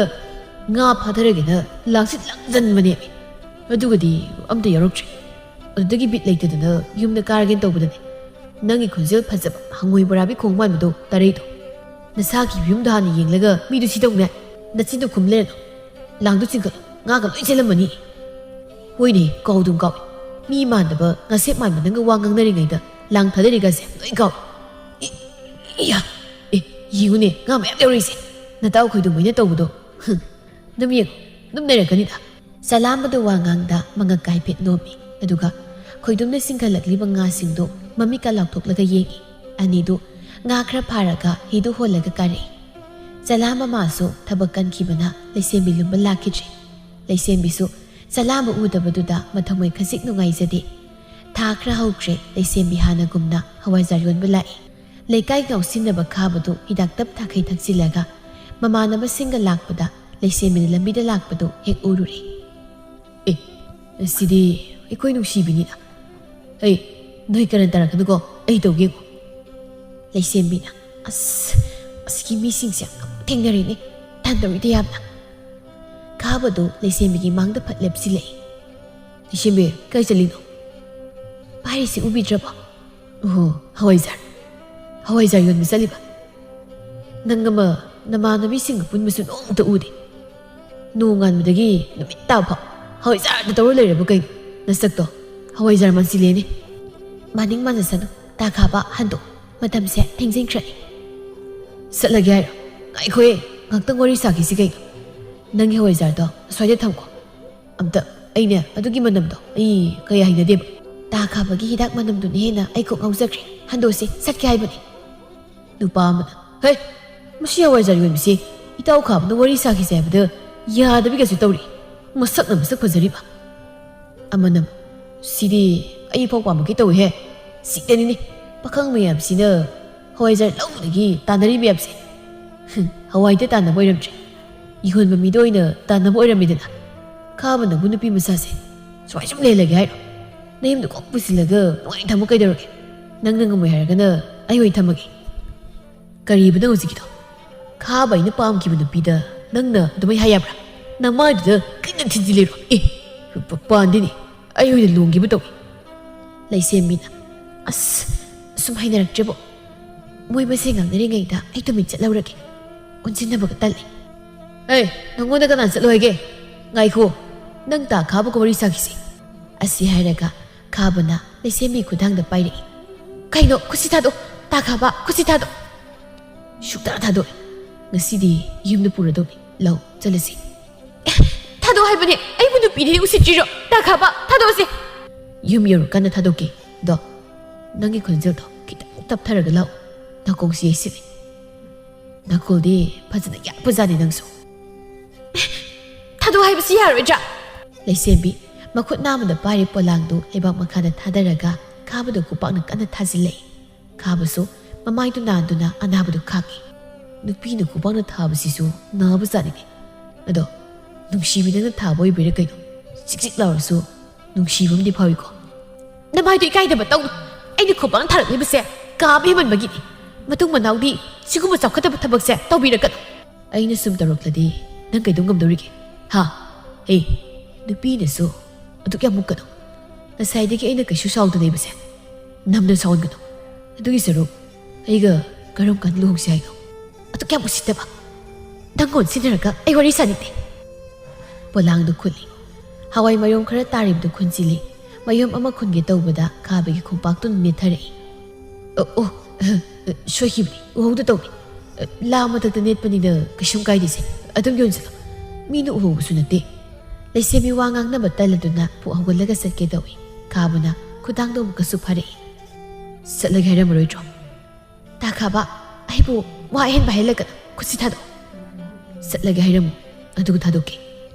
ꯉꯥ ꯐꯥꯊꯔꯒꯦꯅ ꯂꯥꯡꯁꯤ ꯂꯪꯁꯤꯟꯕꯅꯦꯃꯤ꯫ ꯑꯗꯨꯒꯗꯤ ꯑꯝꯇ ꯌꯥꯎꯔꯛꯇ꯭ꯔꯦ꯫ ꯑꯗꯨꯗꯒꯤ ꯕꯤꯠ ꯂꯩꯇꯗꯅ ꯌꯨꯝꯗ ꯀꯥꯔꯒꯦꯅ ꯇꯧꯕꯗꯅꯦ, ꯅꯪꯒꯤ ꯈꯣꯟꯖꯦꯜ ꯐꯖꯕ ꯍꯪꯉꯣꯏ ꯕꯣꯔꯥꯕꯤ ꯈꯣꯡ ꯃꯥꯟꯕꯗꯣ ꯇꯥꯔꯛꯏꯗꯣ꯫ ꯅꯁꯥꯒꯤ ꯌꯨꯝꯗ ꯍꯥꯟꯅ ꯌꯦꯡꯂꯒ ꯃꯤꯗꯨ ꯁꯤꯗꯧꯅꯦ꯫ ꯅꯆꯤꯟꯗꯨ ꯈꯨꯝ ꯂꯩꯔꯅꯨ꯫ ꯂꯥꯡꯗꯨ ꯆꯤꯡꯈꯠꯂꯨ, ꯉꯥꯒ ꯂꯣꯏ ꯆꯦꯜꯂꯝꯃꯅꯤ꯫ ꯍꯣꯏꯅꯦ, ꯀꯥꯎꯗꯨꯝ ꯀꯥꯎꯏ꯫ ꯃꯤ ꯃꯥꯟꯗꯕ ꯉꯥꯁꯦꯞ ꯃꯥꯟꯕ ꯅꯪꯒ ꯋꯥ ꯉꯥꯡꯅꯔꯤꯉꯩꯗ ꯂꯥꯡ ꯊꯥꯗꯔꯤꯒꯁꯦ ꯂꯣꯏ ꯀꯥꯎꯏ꯫ ꯏ-, ꯏꯌꯥ! ꯑꯦ, ꯌꯦꯡꯉꯨꯅꯦ, ꯉꯥ ꯃꯌꯥꯝ ꯌꯥꯎꯔꯛꯏꯁꯦ꯫ ꯅꯇꯥꯎ ꯈꯣꯏꯗꯨꯝ ꯍꯣꯏꯅ ꯇꯧꯕꯗꯣ꯫ ꯍꯨꯝ, ꯑꯗꯨꯝ ꯌꯦꯡꯉꯨ, ꯑꯗꯨꯝ ꯂꯩꯔꯛꯀꯅꯤꯗ꯫ ꯆꯂꯥꯝꯕꯗꯨ ꯋꯥ ꯉꯥꯡꯗ ꯃꯉꯛ ꯍꯥꯏꯐꯦꯠ ꯅꯣꯝꯃꯤ꯫ ꯑꯗꯨꯒ ꯈꯣꯏꯗꯨꯝꯅ ꯆꯤꯡꯈꯠꯂꯛꯂꯤꯕ ꯉꯥꯁꯤꯡꯗꯨ ꯃꯃꯤꯠꯀ ꯂꯥꯎꯊꯣꯛꯂꯒ ꯌꯦꯡꯉꯤ꯫ ꯑꯅꯤꯗꯨ ꯉꯥ ꯈꯔ ꯐꯥꯔꯒ ꯍꯤꯗꯨ ꯍꯣꯜꯂꯒ ꯀꯥꯔꯛꯏ꯫ ꯆꯂꯥꯝꯕ ꯃꯥꯁꯨ ꯊꯕꯛ ꯀꯟꯈꯤꯕꯅ ꯂꯩꯁꯦꯝꯕꯤ ꯂꯨꯝꯕ ꯂꯥꯛꯈꯤꯗ꯭ꯔꯦ꯫ ꯂꯩꯁꯦꯝꯕꯤꯁꯨ ꯆꯂꯥꯝꯕ ꯎꯗꯕꯗꯨꯗ ꯃꯊꯃꯣꯏ ꯈꯖꯤꯛ ꯅꯨꯡꯉꯥꯏꯖꯗꯦ꯫ ꯊꯥ ꯈꯔ ꯍꯧꯈ꯭ꯔꯦ, ꯂꯩꯁꯦꯝꯕꯤ ꯍꯥꯟꯅꯒꯨꯝꯅ ꯍꯋꯥꯏꯖꯥꯔ ꯌꯣꯟꯕ ꯂꯥꯛꯏ꯫ ꯂꯩꯀꯥꯏ ꯉꯥꯎꯁꯤꯟꯅꯕ ꯈꯥꯕꯗꯨ ꯍꯤꯗꯥꯛ ꯇꯞ ꯊꯥꯈꯩ ꯊꯛꯆꯤꯜꯂꯒ ꯃꯃꯥꯟꯅꯕꯁꯤꯡꯒ ꯂꯥꯛꯄꯗ ꯂꯩꯁꯦꯝꯕꯤꯅ ꯂꯝꯕꯤꯗ ꯂꯥꯛꯄꯗꯨ ꯍꯦꯛ ꯎꯔꯨꯔꯦ꯫ "ꯑꯦ, ꯁꯤꯗꯤ ꯑꯩꯈꯣꯏ ꯅꯨꯡꯁꯤꯕꯤꯅꯤꯅ꯫ ꯑꯩ, ꯅꯣꯏ ꯀꯔꯟ ꯇꯥꯔꯛꯀꯅꯨꯀꯣ, ꯑꯩ ꯇꯧꯒꯦ ꯌꯦꯡꯉꯣ꯫" ꯂꯩꯁꯦꯝꯕꯤꯅ, "ꯑꯁ, ꯑꯁꯤꯒꯤ ꯃꯤꯁꯤꯡꯁꯦ ꯑꯃꯨꯛ ꯊꯦꯡꯅꯔꯦꯅꯦ, ꯇꯟꯗꯧꯔꯤꯗ ꯌꯥꯝꯅ꯫" ꯈꯥꯕꯗꯨ ꯂꯩꯁꯦꯝꯕꯤꯒꯤ ꯃꯥꯡꯗ ꯐꯠ ꯂꯦꯞꯁꯤꯜꯂꯛꯏ꯫ "ꯂꯩꯁꯦꯝꯕꯤ, ꯀꯥꯏ ꯆꯠꯂꯤꯅꯣ? ꯄꯥꯏꯔꯤꯁꯤ ꯎꯕꯤꯗ꯭ꯔꯕꯣ?" "ꯑꯣꯍꯣ, ꯍꯋꯥꯏꯖꯥꯔ꯫" ꯍꯋꯥꯏꯖꯥꯔ ꯌꯣꯟꯕ ꯆꯠꯂꯤꯕ? ꯅꯪ ꯑꯃ ꯅꯃꯥꯟꯅꯕꯤꯁꯤꯡꯒ ꯄꯨꯟꯕꯁꯨ ꯅꯣꯡꯃꯇ ꯎꯗꯦ꯫ ꯅꯣꯡꯉꯥꯟꯕꯗꯒꯤ ꯅꯨꯃꯤꯠ ꯇꯥꯕ ꯐꯥꯎ ꯍꯋꯥꯏꯖꯥꯔꯗ ꯇꯧꯔ ꯂꯩꯔꯕ ꯀꯩꯅꯣ? ꯅꯁꯛꯇꯣ ꯍꯋꯥꯏꯖꯥꯔ ꯃꯥꯟꯁꯤꯜꯂꯦꯅꯦ꯫ ꯃꯥꯅꯤꯡ ꯃꯥꯟꯖꯁꯅꯨ꯫ ꯇꯥ ꯈꯥꯕ, ꯍꯟꯗꯣꯛ꯫ ꯃꯇꯝꯁꯦ ꯊꯦꯡꯖꯤꯟꯈ꯭ꯔꯦ꯫ ꯆꯠꯂꯒꯦ ꯍꯥꯏꯔꯣ? ꯉꯥꯏꯈꯣꯍꯦ, ꯉꯥꯛꯇꯪ ꯋꯥꯔꯤ ꯁꯥꯈꯤꯁꯤ ꯀꯩꯅꯣ? ꯅꯪꯒꯤ ꯍꯋꯥꯏꯖꯥꯔꯗꯣ ꯑꯁ꯭ꯋꯥꯏꯗ ꯊꯝꯈꯣ꯫ ꯑꯝꯇ, ꯑꯩꯅꯦ ꯑꯗꯨꯒꯤ ꯃꯅꯝꯗꯣ ꯑꯩ ꯀꯌꯥ ꯍꯩꯅꯗꯦꯕ꯫ ꯇꯥ ꯈꯥꯕꯒꯤ ꯍꯤꯗꯥꯛ ꯃꯅꯝꯗꯨꯅ ꯍꯦꯟꯅ ꯑꯩ ꯀꯣꯛ ꯉꯥꯎꯖꯈ꯭ꯔꯦ꯫ ꯍꯟꯗꯣꯛꯁꯤ, ꯆꯠꯀꯦ ꯍꯥꯏꯕꯅꯤ꯫ ꯅꯨꯄꯥ ꯑꯃꯅ, "ꯍꯦ, ꯃꯁꯤ ꯍꯋꯥꯏꯖꯥꯔ ꯌꯣꯟꯕꯤꯁꯤ ꯏꯇꯥꯎ ꯈꯥꯕꯅ ꯋꯥꯔꯤ ꯁꯥꯈꯤꯁꯦ ꯍꯥꯏꯕꯗ ꯌꯥꯗꯕꯤꯒꯁꯨ ꯇꯧꯔꯤ꯫ ꯃꯁꯛꯅ ꯃꯁꯛ ꯐꯖꯔꯤꯕ꯫" ꯑꯃꯅ, "ꯁꯤꯗꯤ ꯑꯩ ꯐꯥꯎ ꯄꯥꯝꯃꯛꯀꯦ ꯇꯧꯏꯍꯦ꯫ ꯁꯤꯗꯅꯤꯅꯦ ꯄꯥꯈꯪ ꯃꯌꯥꯝꯁꯤꯅ ꯍꯋꯥꯏꯖꯥꯔ ꯂꯧꯕꯗꯒꯤ ꯇꯥꯟꯅꯔꯤ ꯃꯌꯥꯝꯁꯦ꯫ ꯍꯨꯝ, ꯍꯋꯥꯏꯗ ꯇꯥꯟꯅꯕ ꯑꯣꯏꯔꯝꯗ꯭ꯔꯦ꯫ ꯌꯣꯟꯕ ꯃꯤꯗ ꯑꯣꯏꯅ ꯇꯥꯟꯅꯕ ꯑꯣꯏꯔꯝꯃꯤꯗꯅ꯫ ꯈꯥꯕ ꯅꯪꯕꯨ ꯅꯨꯄꯤ ꯃꯆꯥꯁꯦ ꯁꯨꯃꯥꯏ ꯁꯨꯝ ꯂꯩꯍꯜꯂꯒꯦ ꯍꯥꯏꯔꯣ? ꯅꯌꯨꯝꯗ ꯀꯣꯛ ꯄꯨꯁꯤꯜꯂꯒ ꯅꯨꯡꯉꯥꯏꯅ ꯊꯝꯃꯨ ꯀꯩꯗꯧꯔꯒꯦ? ꯅꯪꯅ ꯉꯝꯃꯣꯏ ꯍꯥꯏꯔꯒꯅ ꯑꯩ ꯑꯣꯏꯅ ꯊꯝꯃꯒꯦ꯫" "ꯀꯔꯤꯕ ꯅꯪ ꯍꯧꯖꯤꯛꯀꯤꯗꯣ? ꯈꯥꯕ ꯑꯩꯅ ꯄꯥꯝꯈꯤꯕ ꯅꯨꯄꯤꯗ ꯅꯪꯅ ꯑꯗꯨꯃꯥꯏ ꯍꯥꯏ ꯌꯥꯕ꯭ꯔꯥ? ꯅꯃꯥꯏꯗꯨꯗ ꯀꯟꯅ ꯊꯤꯟꯖꯤꯜꯂꯤꯔꯣ? ꯑꯦ, ꯄ-, ꯄꯥꯟꯗꯦꯅꯦ꯫ ꯑꯩ ꯑꯣꯏꯅ ꯂꯣꯡꯒꯦꯕꯨ ꯇꯧꯏ꯫" ꯂꯩꯁꯦꯝꯕꯤꯅ, "ꯑꯁ, ꯁꯨꯝ ꯍꯩꯅꯔꯛꯇ꯭ꯔꯦꯕꯣ꯫ ꯃꯣꯏ ꯃꯁꯦꯟ ꯉꯥꯡꯅꯔꯤꯉꯩꯗ ꯑꯩ ꯇꯨꯃꯤꯟ ꯆꯠꯍꯧꯔꯒꯦ꯫ ꯑꯣꯟꯁꯤꯟꯅꯕꯒ ꯇꯜꯂꯦ꯫" "ꯑꯦ, ꯅꯪꯉꯣꯟꯗ ꯀꯅꯥ ꯆꯠꯂꯣ ꯍꯥꯏꯒꯦ? ꯉꯥꯏꯈꯣ, ꯅꯪ ꯇꯥ ꯈꯥꯕꯒ ꯋꯥꯔꯤ ꯁꯥꯈꯤꯁꯤ꯫" ꯑꯁꯤ ꯍꯥꯏꯔꯒ ꯈꯥꯕꯅ ꯂꯩꯁꯦꯝꯕꯤ ꯈꯨꯗꯥꯡꯗ ꯄꯥꯏꯔꯛꯏ꯫ "ꯀꯩꯅꯣ? ꯈꯨꯠꯁꯤ ꯊꯥꯗꯣꯛ꯫ ꯇꯥ ꯈꯥꯕ, ꯈꯨꯠꯁꯤ ꯊꯥꯗꯣꯛ꯫" "ꯁꯨꯛꯊꯥ ꯊꯥꯗꯣꯛꯑꯦ꯫ ꯉꯁꯤꯗꯤ ꯌꯨꯝꯗ ꯄꯨꯔꯗꯧꯅꯤ꯫ ꯂꯧ ꯆꯠꯂꯁꯤ꯫" "ꯑꯦ, ꯊꯥꯗꯣꯛ ꯍꯥꯏꯕꯅꯦ꯫ ꯑꯩꯕꯨ ꯅꯨꯄꯤꯅꯦ ꯎꯁꯤꯠꯇ꯭ꯔꯤꯔꯣ? ꯇꯥ ꯈꯥꯕ, ꯊꯥꯗꯣꯛꯑꯁꯦ꯫" "ꯌꯨꯝ ꯌꯧꯔꯀꯥꯟꯗ ꯊꯥꯗꯣꯛꯀꯦ꯫ ꯑꯗꯣ ꯅꯪꯒꯤ ꯈꯣꯟꯖꯦꯜꯗꯣ ꯈꯤꯇꯪ ꯇꯞꯊꯔꯒ ꯂꯥꯎ꯫ ꯅꯥꯀꯣꯡꯁꯤ ꯌꯩꯁꯤꯜꯂꯦ꯫ ꯅꯥꯀꯣꯜꯗꯤ ꯐꯖꯅ ꯌꯥꯛꯄꯖꯥꯠꯅꯤ ꯅꯪꯁꯨ꯫" "ꯊꯥꯗꯣꯛ ꯍꯥꯏꯕꯁꯤ ꯌꯥꯔꯣꯏꯗ꯭ꯔꯥ?" ꯂꯩꯁꯦꯝꯕꯤ ꯃꯈꯨꯠ ꯅꯥꯝꯃꯗ ꯄꯥꯏꯔꯤ ꯄꯣꯂꯥꯡꯗꯨ ꯂꯩꯕꯥꯛ ꯃꯈꯥꯗ ꯊꯥꯗꯔꯒ ꯈꯥꯕꯗ ꯈꯨꯄꯥꯛꯅ ꯀꯟꯅ ꯊꯥꯖꯤꯜꯂꯛꯏ꯫ ꯈꯥꯕꯁꯨ ꯃꯃꯥꯏꯗꯨ ꯅꯥꯟꯗꯨꯅ ꯑꯅꯥꯕꯗꯨ ꯈꯥꯡꯉꯤ꯫ ꯅꯨꯄꯤꯅ ꯈꯨꯄꯥꯛꯅ ꯊꯥꯕꯁꯤꯁꯨ ꯅꯥꯕꯖꯥꯠꯅꯤꯅꯦ꯫ ꯑꯗꯣ ꯅꯨꯡꯁꯤꯕꯤ ꯅꯪꯅ ꯊꯥꯕ ꯑꯣꯏꯕꯩꯔꯥ ꯀꯩꯅꯣ, ꯆꯤꯛ ꯆꯤꯛ ꯂꯥꯎꯔꯁꯨ ꯅꯨꯡꯁꯤꯕ ꯑꯃꯗꯤ ꯐꯥꯎꯏꯀꯣ꯫ "ꯅꯃꯥꯏꯗꯨ ꯏꯀꯥꯏꯗꯕ ꯇꯧꯅꯨ꯫ ꯑꯩꯅ ꯈꯨꯄꯥꯛꯅ ꯊꯥꯔꯛꯂꯤꯕꯁꯦ ꯀꯥꯕ ꯍꯦꯟꯃꯟꯕꯒꯤꯅꯤ꯫ ꯃꯇꯨꯡ ꯃꯅꯥꯎꯗꯤ ꯁꯤꯒꯨꯝꯕ ꯆꯥꯎꯈꯠꯇꯕ ꯊꯕꯛꯁꯦ ꯇꯧꯕꯤꯔꯛꯀꯅꯨ꯫" "ꯑꯩꯅ ꯁꯨꯝ ꯇꯧꯔꯛꯂꯗꯤ ꯅꯪ ꯀꯩꯗꯧ ꯉꯝꯗꯧꯔꯤꯒꯦ? ꯍꯥ? ꯍꯦ, ꯅꯨꯄꯤꯅꯁꯨ ꯑꯗꯨꯛ ꯌꯥꯝ ꯃꯨꯛꯀꯅꯨ꯫ ꯉꯁꯥꯏꯗꯒꯤ ꯑꯩꯅ ꯀꯩꯁꯨ ꯁꯥꯎꯗꯅ ꯂꯩꯕꯁꯦ ꯅꯝꯅ ꯁꯥꯎꯍꯟꯒꯅꯨ꯫ ꯑꯗꯨꯒꯤ ꯁꯔꯨꯛ ꯑꯩꯒ ꯀꯔꯝ ꯀꯥꯟꯗ ꯂꯨꯍꯣꯡꯁꯤ ꯍꯥꯏꯅꯣ? ꯑꯗꯨ ꯀꯌꯥꯝ ꯎꯁꯤꯠꯇꯕ! ꯅꯪ ꯑꯣꯟꯁꯤꯟꯅꯔꯒ ꯑꯩ ꯋꯥꯔꯤ ꯁꯥꯅꯤꯡꯗꯦ꯫ ꯄꯣꯂꯥꯡꯗꯨ ꯈꯨꯠꯂꯤ꯫ ꯍꯋꯥꯏ ꯃꯔꯨꯝ ꯈꯔ ꯇꯥꯔꯤꯕꯗꯨ ꯈꯨꯟꯖꯤꯜꯂꯤ꯫ ꯃꯌꯨꯝ ꯑꯃ ꯈꯨꯟꯒꯦ ꯇꯧꯕꯗ ꯈꯥꯕꯒꯤ ꯈꯣꯡꯄꯥꯛꯇꯨꯅ ꯅꯦꯠꯊꯔꯛꯏ꯫ "ꯑ, ꯑꯣ, ꯑ, ꯑ, ꯁꯣꯏꯈꯤꯕꯅꯤ, ꯎꯍꯧꯗ ꯇꯧꯅꯤ꯫ ꯑ, ꯂꯥ ꯃꯊꯛꯇ ꯅꯦꯠꯄꯅꯤꯅ ꯀꯩꯁꯨꯝ ꯀꯥꯏꯗꯦꯁꯦ, ꯑꯗꯨꯝ ꯌꯣꯟꯁꯤꯜꯂꯣ꯫ ꯃꯤꯅ ꯎꯍꯧꯕꯁꯨ ꯅꯠꯇꯦ꯫" ꯂꯩꯁꯦꯝꯕꯤ ꯋꯥ ꯉꯥꯡꯅꯕ ꯇꯜꯂꯗꯨꯅ ꯄꯨꯛ ꯍꯧꯒꯠꯂꯒ ꯆꯠꯀꯦ ꯇꯧꯏ꯫ ꯈꯥꯕꯅ ꯈꯨꯗꯥꯡꯗꯣ ꯑꯃꯨꯛꯀꯁꯨ ꯐꯥꯔꯛꯏ꯫ "ꯆꯠꯂꯒꯦ ꯍꯥꯏꯔꯝꯃꯔꯣꯏꯗ꯭ꯔꯣ? ꯇꯥꯈꯥꯕ, ꯑꯩꯕꯨ ꯋꯥ ꯑꯍꯦꯟꯕ ꯍꯥꯏꯍꯜꯂꯛꯀꯅꯨ꯫ ꯈꯨꯠꯁꯤ ꯊꯥꯗꯣꯛꯑꯣ꯫" "ꯆꯠꯂꯒꯦ ꯍꯥꯏꯔꯝꯃꯨ, ꯑꯗꯨꯒ ꯊꯥꯗꯣꯛꯀꯦ꯫"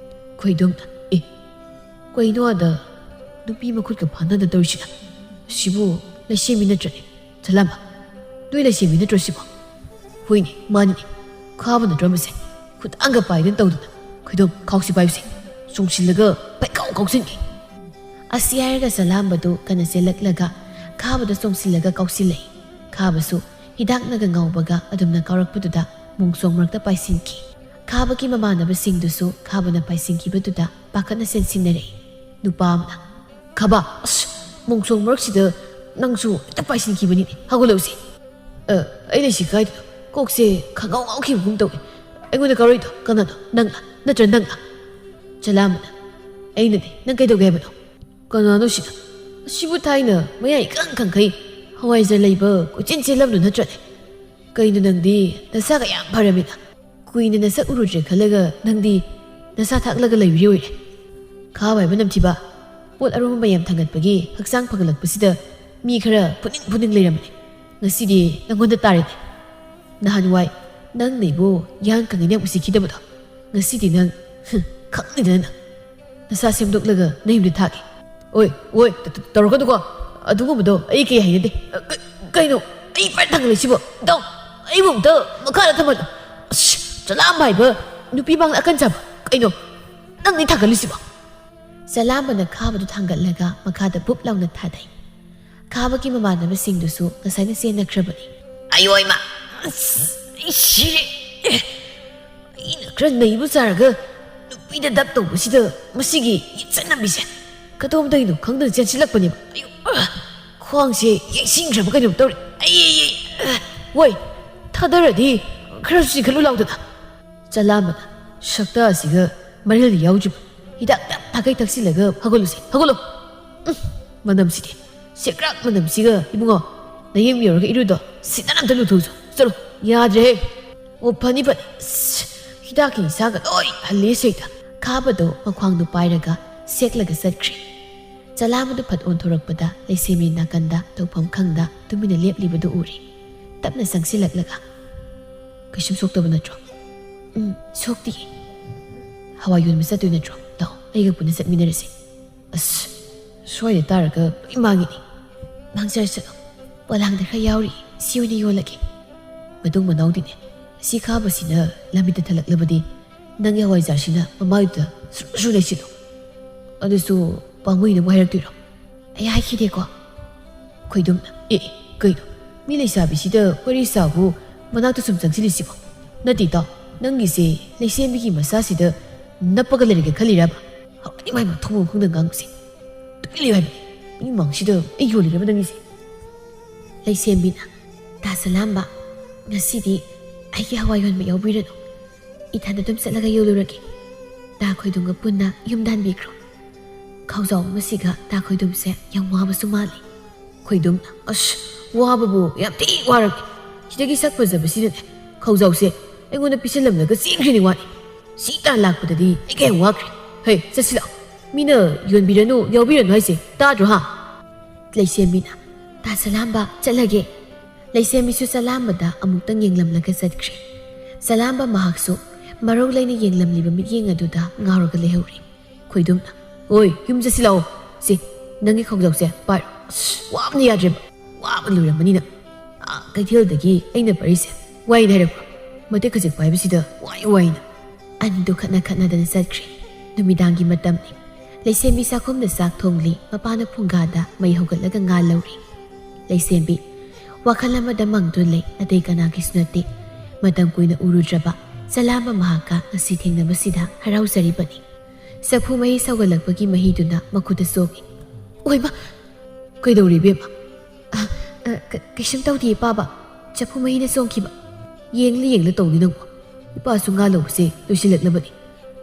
ꯈꯣꯏꯗꯣꯝꯅ, "ꯑꯦ, ꯀꯩꯅꯣ ꯑꯗ ꯅꯨꯄꯤ ꯃꯈꯨꯠꯀ ꯐꯥꯅꯗ ꯇꯧꯔꯤꯁꯤꯅ? ꯑꯁꯤꯕꯨ ꯂꯩꯁꯦꯝꯕꯤ ꯅꯠꯇ꯭ꯔꯅꯦ? ꯆꯂꯥꯝꯕ, ꯅꯣꯏ ꯂꯩꯁꯦꯝꯕꯤ ꯅꯠꯇ꯭ꯔꯣ ꯁꯤꯕꯣ?" "ꯍꯣꯏꯅꯦ, ꯃꯥꯅꯤꯅꯦ꯫ ꯈꯥꯕ ꯅꯠꯇ꯭ꯔꯣ ꯃꯁꯦ? ꯈꯨꯗꯥꯡꯒ ꯄꯥꯏꯗꯅ ꯇꯧꯗꯅ꯫ ꯈꯣꯏꯗꯣꯝ, ꯈꯥꯎꯁꯤ ꯄꯥꯏꯌꯨꯁꯦ꯫" ꯆꯣꯡꯁꯤꯜꯂꯒ ꯄꯩꯀꯥꯎ ꯀꯥꯎꯁꯤꯟꯈꯤ꯫ ꯑꯁꯤ ꯍꯥꯏꯔꯒ ꯆꯂꯥꯝꯕꯗꯨ ꯀꯟꯅ ꯆꯦꯜꯂꯛꯂꯒ ꯈꯥꯕꯗ ꯆꯣꯡꯁꯤꯜꯂꯒ ꯀꯥꯎꯁꯤꯜꯂꯛꯏ꯫ ꯈꯥꯕꯁꯨ ꯍꯤꯗꯥꯛꯅꯒ ꯉꯥꯎꯕꯒ ꯑꯗꯨꯝꯅ ꯀꯥꯎꯔꯛꯄꯗꯨꯗ ꯃꯣꯡꯁꯣꯡ ꯃꯔꯛꯇ ꯄꯥꯏꯁꯤꯟꯈꯤ꯫ ꯈꯥꯕꯒꯤ ꯃꯃꯥꯟꯅꯕꯁꯤꯡꯗꯨꯁꯨ ꯈꯥꯕꯅ ꯄꯥꯏꯁꯤꯟꯈꯤꯕꯗꯨꯗ ꯄꯥꯈꯠꯅ ꯆꯦꯟꯁꯤꯟꯅꯔꯛꯏ꯫ ꯅꯨꯄꯥ ꯑꯃꯅ, "ꯈꯥꯕ, ꯑꯁ, ꯃꯣꯡꯁꯣꯡ ꯃꯔꯛꯁꯤꯗ ꯅꯪꯁꯨ ꯍꯦꯛꯇ ꯄꯥꯏꯁꯤꯟꯈꯤꯕꯅꯤꯅꯦ, ꯍꯧꯒꯠꯂꯛꯎꯁꯦ꯫" "ꯑ, ꯑꯩ ꯂꯩꯁꯤ ꯀꯥꯏꯗꯅꯣ? ꯀꯣꯛꯁꯦ ꯈꯪꯉꯥꯎ ꯉꯥꯎꯈꯤꯕꯒꯨꯝ ꯇꯧꯏ꯫ ꯑꯩꯉꯣꯟꯗ ꯀꯥꯎꯔꯛꯏꯗꯣ ꯀꯅꯥꯅꯣ? ꯅꯪꯂ? ꯅꯠꯇ꯭ꯔ ꯅꯪꯂ?" ꯆꯂꯥꯝꯕꯅ, "ꯑꯩꯅꯅꯦ, ꯅꯪ ꯀꯩꯗꯧꯒꯦ ꯍꯥꯏꯕꯅꯣ?" "ꯀꯅꯥꯅꯣ ꯁꯤꯅ? ꯑꯁꯤꯕꯨ ꯊꯥꯏꯅ ꯃꯌꯥ ꯏꯀꯪ ꯀꯪꯈꯩ ꯍꯋꯥꯏꯖꯔ ꯂꯩꯕ ꯀꯣꯏꯆꯦꯟ ꯆꯦꯜꯂꯝꯗꯨ ꯅꯠꯇ꯭ꯔꯅꯦ? ꯀꯩꯅꯣ ꯅꯪꯗꯤ ꯅꯁꯥꯒ ꯌꯥꯝ ꯐꯔꯝꯃꯤꯅ? ꯀꯨꯏꯅ ꯅꯁꯛ ꯎꯔꯨꯗ꯭ꯔꯦ ꯈꯜꯂꯒ ꯅꯪꯗꯤ ꯅꯁꯥ ꯊꯥꯛꯂꯒ ꯂꯩꯕꯤꯔꯤ ꯑꯣꯏꯔꯦ꯫ ꯈꯥꯕ ꯍꯥꯏꯕ ꯅꯝꯊꯤꯕ, ꯄꯣꯠ ꯑꯔꯨꯝꯕ ꯃꯌꯥꯝ ꯊꯥꯡꯒꯠꯄꯒꯤ ꯍꯛꯆꯥꯡ ꯐꯒꯠꯂꯛꯄꯁꯤꯗ ꯃꯤ ꯈꯔ ꯐꯨꯅꯤꯡ ꯐꯨꯅꯤꯡ ꯂꯩꯔꯝꯕꯅꯦ꯫ ꯉꯁꯤꯗꯤ ꯅꯪꯉꯣꯟꯗ ꯇꯥꯔꯦꯅꯦ꯫ ꯅꯍꯥꯟꯋꯥꯏ ꯅꯪꯅ ꯑꯩꯕꯨ ꯌꯥꯡ ꯀꯪꯉꯦꯅ ꯌꯥꯝ ꯎꯁꯤꯠꯈꯤꯗꯕꯗꯣ, ꯉꯁꯤꯗꯤ ꯅꯪ, ꯍꯨꯝ, ꯈꯪꯅꯤꯗꯅ ꯅꯪ꯫ ꯅꯁꯥ ꯁꯦꯝꯗꯣꯛꯂꯒ ꯅꯌꯨꯝꯗ ꯊꯥꯒꯦ꯫" "ꯑꯣꯏ, ꯑꯣꯏ, ꯇ-, ꯇ-, ꯇꯧꯔꯛꯀꯅꯨꯀꯣ꯫ ꯑꯗꯨꯒꯨꯝꯕꯗꯣ ꯑꯩ ꯀꯩ ꯍꯩꯅꯗꯦ꯫" "ꯑ, ꯀ-, ꯀꯩꯅꯣ? ꯑꯩ ꯄꯥꯏ ꯊꯥꯡꯒꯠꯂꯛꯏꯁꯤꯕꯣ? ꯗꯥꯎ, ꯑꯩꯕꯨ ꯑꯝꯇ ꯃꯈꯥꯗ ꯊꯝꯍꯜꯂꯣ꯫" "ꯑꯁ, ꯆꯂꯥꯝꯕ ꯍꯥꯏꯕ ꯅꯨꯄꯤ ꯃꯥꯡꯗ ꯑꯀꯟ ꯁꯥꯕ꯫ ꯀꯩꯅꯣ ꯅꯪꯅ ꯊꯥꯡꯒꯠꯂꯤꯁꯤꯕꯣ?" ꯆꯂꯥꯝꯕꯅ ꯈꯥꯕꯗꯨ ꯊꯥꯡꯒꯠꯂꯒ ꯃꯈꯥꯗ ꯕꯨꯞ ꯂꯥꯎꯅ ꯊꯥꯗꯩ꯫ ꯈꯥꯕꯒꯤ ꯃꯃꯥꯟꯅꯕꯁꯤꯡꯗꯨꯁꯨ ꯉꯁꯥꯏꯅ ꯆꯦꯟꯅꯈ꯭ꯔꯕꯅꯤ꯫ "ꯑꯌꯣ ꯏꯃꯥ! ꯑꯁ, ꯑꯩ ꯁꯤꯔꯦ! ꯑꯩꯅ ꯈꯔ ꯅꯩꯕ ꯁꯥꯔꯒ ꯅꯨꯄꯤꯗ ꯗꯞ ꯇꯧꯕꯁꯤꯗ ꯃꯁꯤꯒꯤ ꯌꯦꯠꯁꯟꯅꯕꯤꯁꯦ ꯀꯗꯣꯝꯗꯒꯤꯅꯣ ꯈꯪꯗꯅ ꯆꯦꯟꯁꯤꯜꯂꯛꯄꯅꯦꯕ꯫ ꯑꯌꯣ! ꯑ, ꯈ꯭ꯋꯥꯡꯁꯦ ꯌꯩꯁꯤꯟꯈ꯭ꯔꯕ ꯀꯩꯅꯣꯝ ꯇꯧꯔꯦ꯫ ꯑꯩ, ꯑꯩ, ꯑꯩ, ꯑ, ꯋꯣꯏ, ꯊꯥꯗꯔꯗꯤ ꯈꯔꯁꯨ ꯆꯤꯡꯈꯠꯂꯨ ꯂꯥꯎꯗꯅ꯫ ꯆꯂꯥꯝꯕꯅ ꯁꯛꯇ ꯑꯁꯤꯒ ꯃꯔꯤꯜꯗꯤ ꯌꯥꯎꯗ꯭ꯔꯤꯕ ꯍꯤꯗꯥꯛ ꯇꯞ ꯇꯥꯈꯩ ꯊꯛꯆꯤꯜꯂꯒ ꯍꯧꯒꯠꯂꯨꯁꯦ, ꯍꯧꯒꯠꯂꯣ꯫ ꯎꯝ, ꯃꯅꯝꯁꯤꯗꯤ, ꯁꯦꯀ꯭ꯔꯥꯛ ꯃꯅꯝꯁꯤꯒ꯫ ꯏꯕꯨꯡꯉꯣ, ꯅꯌꯨꯝ ꯌꯧꯔꯒ ꯏꯔꯨꯗꯣ, ꯁꯤꯗꯅ ꯑꯝꯇ ꯂꯨꯊꯣꯛꯎꯁꯣ꯫ ꯆꯠꯂꯣ꯫ ꯌꯥꯗ꯭ꯔꯦꯍꯦ꯫ ꯑꯣ, ꯐꯅꯤ ꯐꯅꯤ꯫ ꯑꯁ, ꯍꯤꯗꯥꯛꯀꯤ ꯅꯤꯁꯥꯒ ꯂꯣꯏ ꯍꯜꯂꯦ ꯁꯤꯗ꯫ ꯈꯥꯕꯗꯣ ꯃꯈ꯭ꯋꯥꯡꯗꯣ ꯄꯥꯏꯔꯒ ꯁꯦꯛꯂꯒ ꯆꯠꯈ꯭ꯔꯦ꯫ ꯆꯂꯥꯝꯕꯗꯨ ꯐꯠ ꯑꯣꯟꯊꯣꯔꯛꯄꯗ ꯂꯩꯁꯦꯝꯕꯤ ꯅꯥꯀꯟꯗ ꯇꯧꯐꯝ ꯈꯪꯗ ꯇꯨꯃꯤꯟꯅ ꯂꯦꯞꯂꯤꯕꯗꯨ ꯎꯔꯦ꯫ ꯇꯞꯅ ꯆꯪꯁꯤꯜꯂꯛꯂꯒ, "ꯀꯩꯁꯨꯝ ꯁꯣꯛꯇꯕ ꯅꯠꯇ꯭ꯔꯣ?" "ꯎꯝ, ꯁꯣꯛꯇꯤꯌꯦ꯫" "ꯍꯋꯥꯏ ꯌꯣꯟꯕ ꯆꯠꯇꯣꯏ ꯅꯠꯇ꯭ꯔꯣ? ꯂꯥꯛꯑꯣ, ꯑꯩꯒ ꯄꯨꯟꯅ ꯆꯠꯃꯤꯟꯅꯔꯁꯦ꯫" "ꯑꯁ, ꯁ꯭ꯋꯥꯏꯗ ꯇꯥꯔꯒ ꯂꯣꯏ ꯃꯥꯡꯉꯤꯅꯦ꯫" "ꯃꯥꯡꯖꯔꯁꯅꯨ, ꯄꯣꯂꯥꯡꯗ ꯈꯔ ꯌꯥꯎꯔꯤ, ꯁꯤ ꯑꯣꯏꯅ ꯌꯣꯜꯂꯒꯦ꯫" "ꯃꯇꯨꯡ ꯃꯅꯥꯎꯗꯤꯅꯦ, ꯑꯁꯤ ꯈꯥꯕꯁꯤꯅ ꯂꯝꯕꯤꯗ ꯊꯜꯂꯛꯂꯕꯗꯤ ꯅꯪꯒꯤ ꯍꯋꯥꯏꯖꯥꯔꯁꯤꯅ ꯃꯃꯥꯏꯗꯨꯗ ꯁꯨꯔꯨ ꯁꯨꯔꯨ ꯂꯩꯁꯤꯜꯂꯨ꯫" "ꯑꯗꯨꯁꯨ ꯄꯥꯝꯃꯨꯏꯅ ꯋꯥ ꯍꯥꯏꯔꯛꯇꯣꯏꯔꯣ?" "ꯑꯩ ꯍꯥꯏꯈꯤꯗꯦꯀꯣ꯫" ꯈꯣꯏꯗꯨꯝꯅ, "ꯑꯦ, ꯑꯦ, ꯀꯩꯅꯣ? ꯃꯤ ꯂꯩꯁꯥꯕꯤꯁꯤꯗ ꯋꯥꯔꯤ ꯁꯥꯕꯨ ꯃꯅꯥꯛꯇ ꯁꯨꯝ ꯆꯪꯁꯤꯜꯂꯤꯁꯤꯕꯣ? ꯅꯠꯇꯦ ꯏꯇꯥꯎ, ꯅꯪꯒꯤꯁꯦ ꯂꯩꯁꯦꯝꯕꯤꯒꯤ ꯃꯁꯥꯁꯤꯗ ꯅꯞꯄꯒ ꯂꯩꯔꯒꯦ ꯈꯜꯂꯤꯔꯕ? ꯍꯧꯔꯛꯑꯅꯤ ꯃꯥꯏ ꯃꯊꯣꯡ ꯃꯔꯝ ꯈꯪꯗ ꯉꯥꯡꯕꯁꯦ꯫ ꯇꯨꯃꯤꯟ ꯂꯩꯌꯨ ꯍꯥꯏꯕꯅꯦ꯫ ꯃꯤ ꯃꯥꯡꯁꯤꯗ ꯑꯩ ꯌꯣꯜꯂꯤꯔꯕ ꯅꯪꯒꯤꯁꯦ?" ꯂꯩꯁꯦꯝꯕꯤꯅ, "ꯇꯥ ꯆꯂꯥꯝꯕ, ꯉꯁꯤꯗꯤ ꯑꯩꯒꯤ ꯍꯋꯥꯏ ꯌꯣꯟꯕ ꯌꯥꯎꯕꯤꯔꯅꯨ꯫ ꯏꯊꯟꯗ ꯑꯗꯨꯝ ꯆꯠꯂꯒ ꯌꯣꯜꯂꯨꯔꯒꯦ꯫ ꯇꯥ ꯈꯣꯏꯗꯨꯝꯒ ꯄꯨꯟꯅ ꯌꯨꯝꯗ ꯍꯟꯕꯤꯈ꯭ꯔꯣ꯫" ꯈꯥꯎꯖꯥꯎ ꯑꯃꯁꯤꯒ ꯇꯥ ꯈꯣꯏꯗꯨꯝꯁꯦ ꯌꯥꯝ ꯋꯥꯕꯁꯨ ꯃꯥꯜꯂꯤ꯫ ꯈꯣꯏꯗꯨꯝꯅ, "ꯑꯁ, ꯋꯥꯕꯕꯨ ꯌꯥꯝ ꯊꯤ ꯋꯥꯔꯝꯃꯤ꯫ ꯁꯤꯗꯒꯤ ꯁꯛ ꯐꯖꯕꯁꯤꯅꯅꯦ ꯈꯥꯎꯖꯥꯎꯁꯦ ꯑꯩꯉꯣꯟꯗ ꯄꯤꯁꯜꯂꯝꯂꯒ ꯆꯦꯟꯈ꯭ꯔꯤꯅꯤ ꯋꯥꯅꯤ꯫ ꯁꯤ ꯇꯥꯟ ꯂꯥꯛꯄꯗꯗꯤ ꯑꯩ ꯀꯌꯥꯝ ꯋꯥꯈ꯭ꯔꯦ꯫ ꯍꯩ, ꯆꯠꯁꯤ ꯂꯥꯛꯑꯣ꯫ ꯃꯤꯅ ꯌꯣꯟꯕꯤꯔꯅꯨ, ꯌꯥꯎꯕꯤꯔꯅꯨ ꯍꯥꯏꯁꯦ ꯇꯥꯗ꯭ꯔꯣ, ꯍꯥ?" ꯂꯩꯁꯦꯝꯕꯤꯅ, "ꯇꯥ ꯆꯂꯥꯝꯕ, ꯆꯠꯂꯒꯦ꯫" ꯂꯩꯁꯦꯝꯕꯤꯁꯨ ꯆꯂꯥꯝꯕꯗ ꯑꯃꯨꯛꯇꯪ ꯌꯦꯡꯂꯝꯂꯒ ꯆꯠꯈ꯭ꯔꯦ꯫ ꯆꯂꯥꯝꯕ ꯃꯍꯥꯛꯁꯨ ꯃꯔꯧ ꯂꯩꯅ ꯌꯦꯡꯂꯝꯂꯤꯕ ꯃꯤꯠꯌꯦꯡ ꯑꯗꯨꯗ ꯉꯥꯎꯔꯒ ꯂꯩꯍꯧꯔꯦ꯫ ꯈꯣꯏꯗꯨꯝꯅ, "ꯍꯣꯏ, ꯌꯨꯝ ꯆꯠꯁꯤ ꯂꯥꯛꯑꯣ꯫ ꯁꯤ, ꯅꯪꯒꯤ ꯈꯥꯎꯖꯥꯎꯁꯦ ꯄꯥꯏꯔꯣ꯫ ꯑꯁ, ꯋꯥꯕꯅ ꯌꯥꯗ꯭ꯔꯦꯕ꯫ ꯋꯥꯕ ꯂꯣꯏꯔꯝꯃꯅꯤꯅ꯫ ꯑꯥ, ꯀꯩꯊꯦꯜꯗꯒꯤ ꯑꯩꯅ ꯄꯥꯏꯔꯤꯁꯦ ꯋꯥꯏꯅ ꯍꯥꯏꯔꯛꯄ꯭ꯔꯣ? ꯃꯇꯦꯛ ꯈꯖꯤꯛ ꯄꯥꯏꯕꯁꯤꯗ ꯋꯥꯏ ꯋꯥꯏꯅ꯫" ꯑꯅꯤꯗꯨ ꯈꯠꯅ ꯈꯠꯅꯗꯅ ꯆꯠꯈ꯭ꯔꯦ꯫ ꯅꯨꯃꯤꯗꯥꯡꯒꯤ ꯃꯇꯝꯅꯤ꯫ ꯂꯩꯁꯦꯝꯕꯤ ꯆꯥꯛꯈꯨꯝꯗ ꯆꯥꯛ ꯊꯣꯡꯂꯤ, ꯃꯄꯥꯅ ꯐꯨꯡꯒꯥꯗ ꯃꯩ ꯍꯧꯒꯠꯂꯒ ꯉꯥꯜꯍꯧꯔꯤ꯫ ꯂꯩꯁꯦꯝꯕꯤ ꯋꯥꯈꯜ ꯑꯃꯗ ꯃꯪꯗꯨꯅ ꯂꯩ, ꯑꯇꯩ ꯀꯅꯥꯒꯤꯁꯨ ꯅꯠꯇꯦ꯫ ꯃꯇꯝ ꯀꯨꯏꯅ ꯎꯔꯨꯗ꯭ꯔꯕ ꯆꯂꯥꯝꯕ ꯃꯍꯥꯛꯀ ꯉꯁꯤ ꯊꯦꯡꯅꯕꯁꯤꯗ ꯍꯔꯥꯎꯖꯔꯤꯕꯅꯤ꯫ ꯆꯐꯨ ꯃꯍꯤ ꯁꯧꯒꯠꯂꯛꯄꯒꯤ ꯃꯍꯤꯗꯨꯅ ꯃꯈꯨꯠꯇ ꯆꯣꯛꯏ꯫ "ꯑꯣꯏꯃ! ꯀꯩꯗꯧꯔꯦ, ꯏꯕꯦꯝꯃ?" "ꯑ, ꯑ, ꯀ-, ꯀꯩꯁꯨꯝ ꯇꯧꯗꯤꯌꯦ, ꯄꯥꯕ꯫ ꯆꯐꯨ ꯃꯍꯤꯅ ꯆꯣꯡꯈꯤꯕ꯫ ꯌꯦꯡꯂ ꯌꯦꯡꯂ ꯇꯧꯅꯤ ꯅꯪꯕꯨ꯫ ꯏꯄꯥꯁꯨ ꯉꯥ ꯂꯧꯕꯁꯦ ꯂꯣꯏꯁꯤꯜꯂꯛꯂꯕꯅꯤ꯫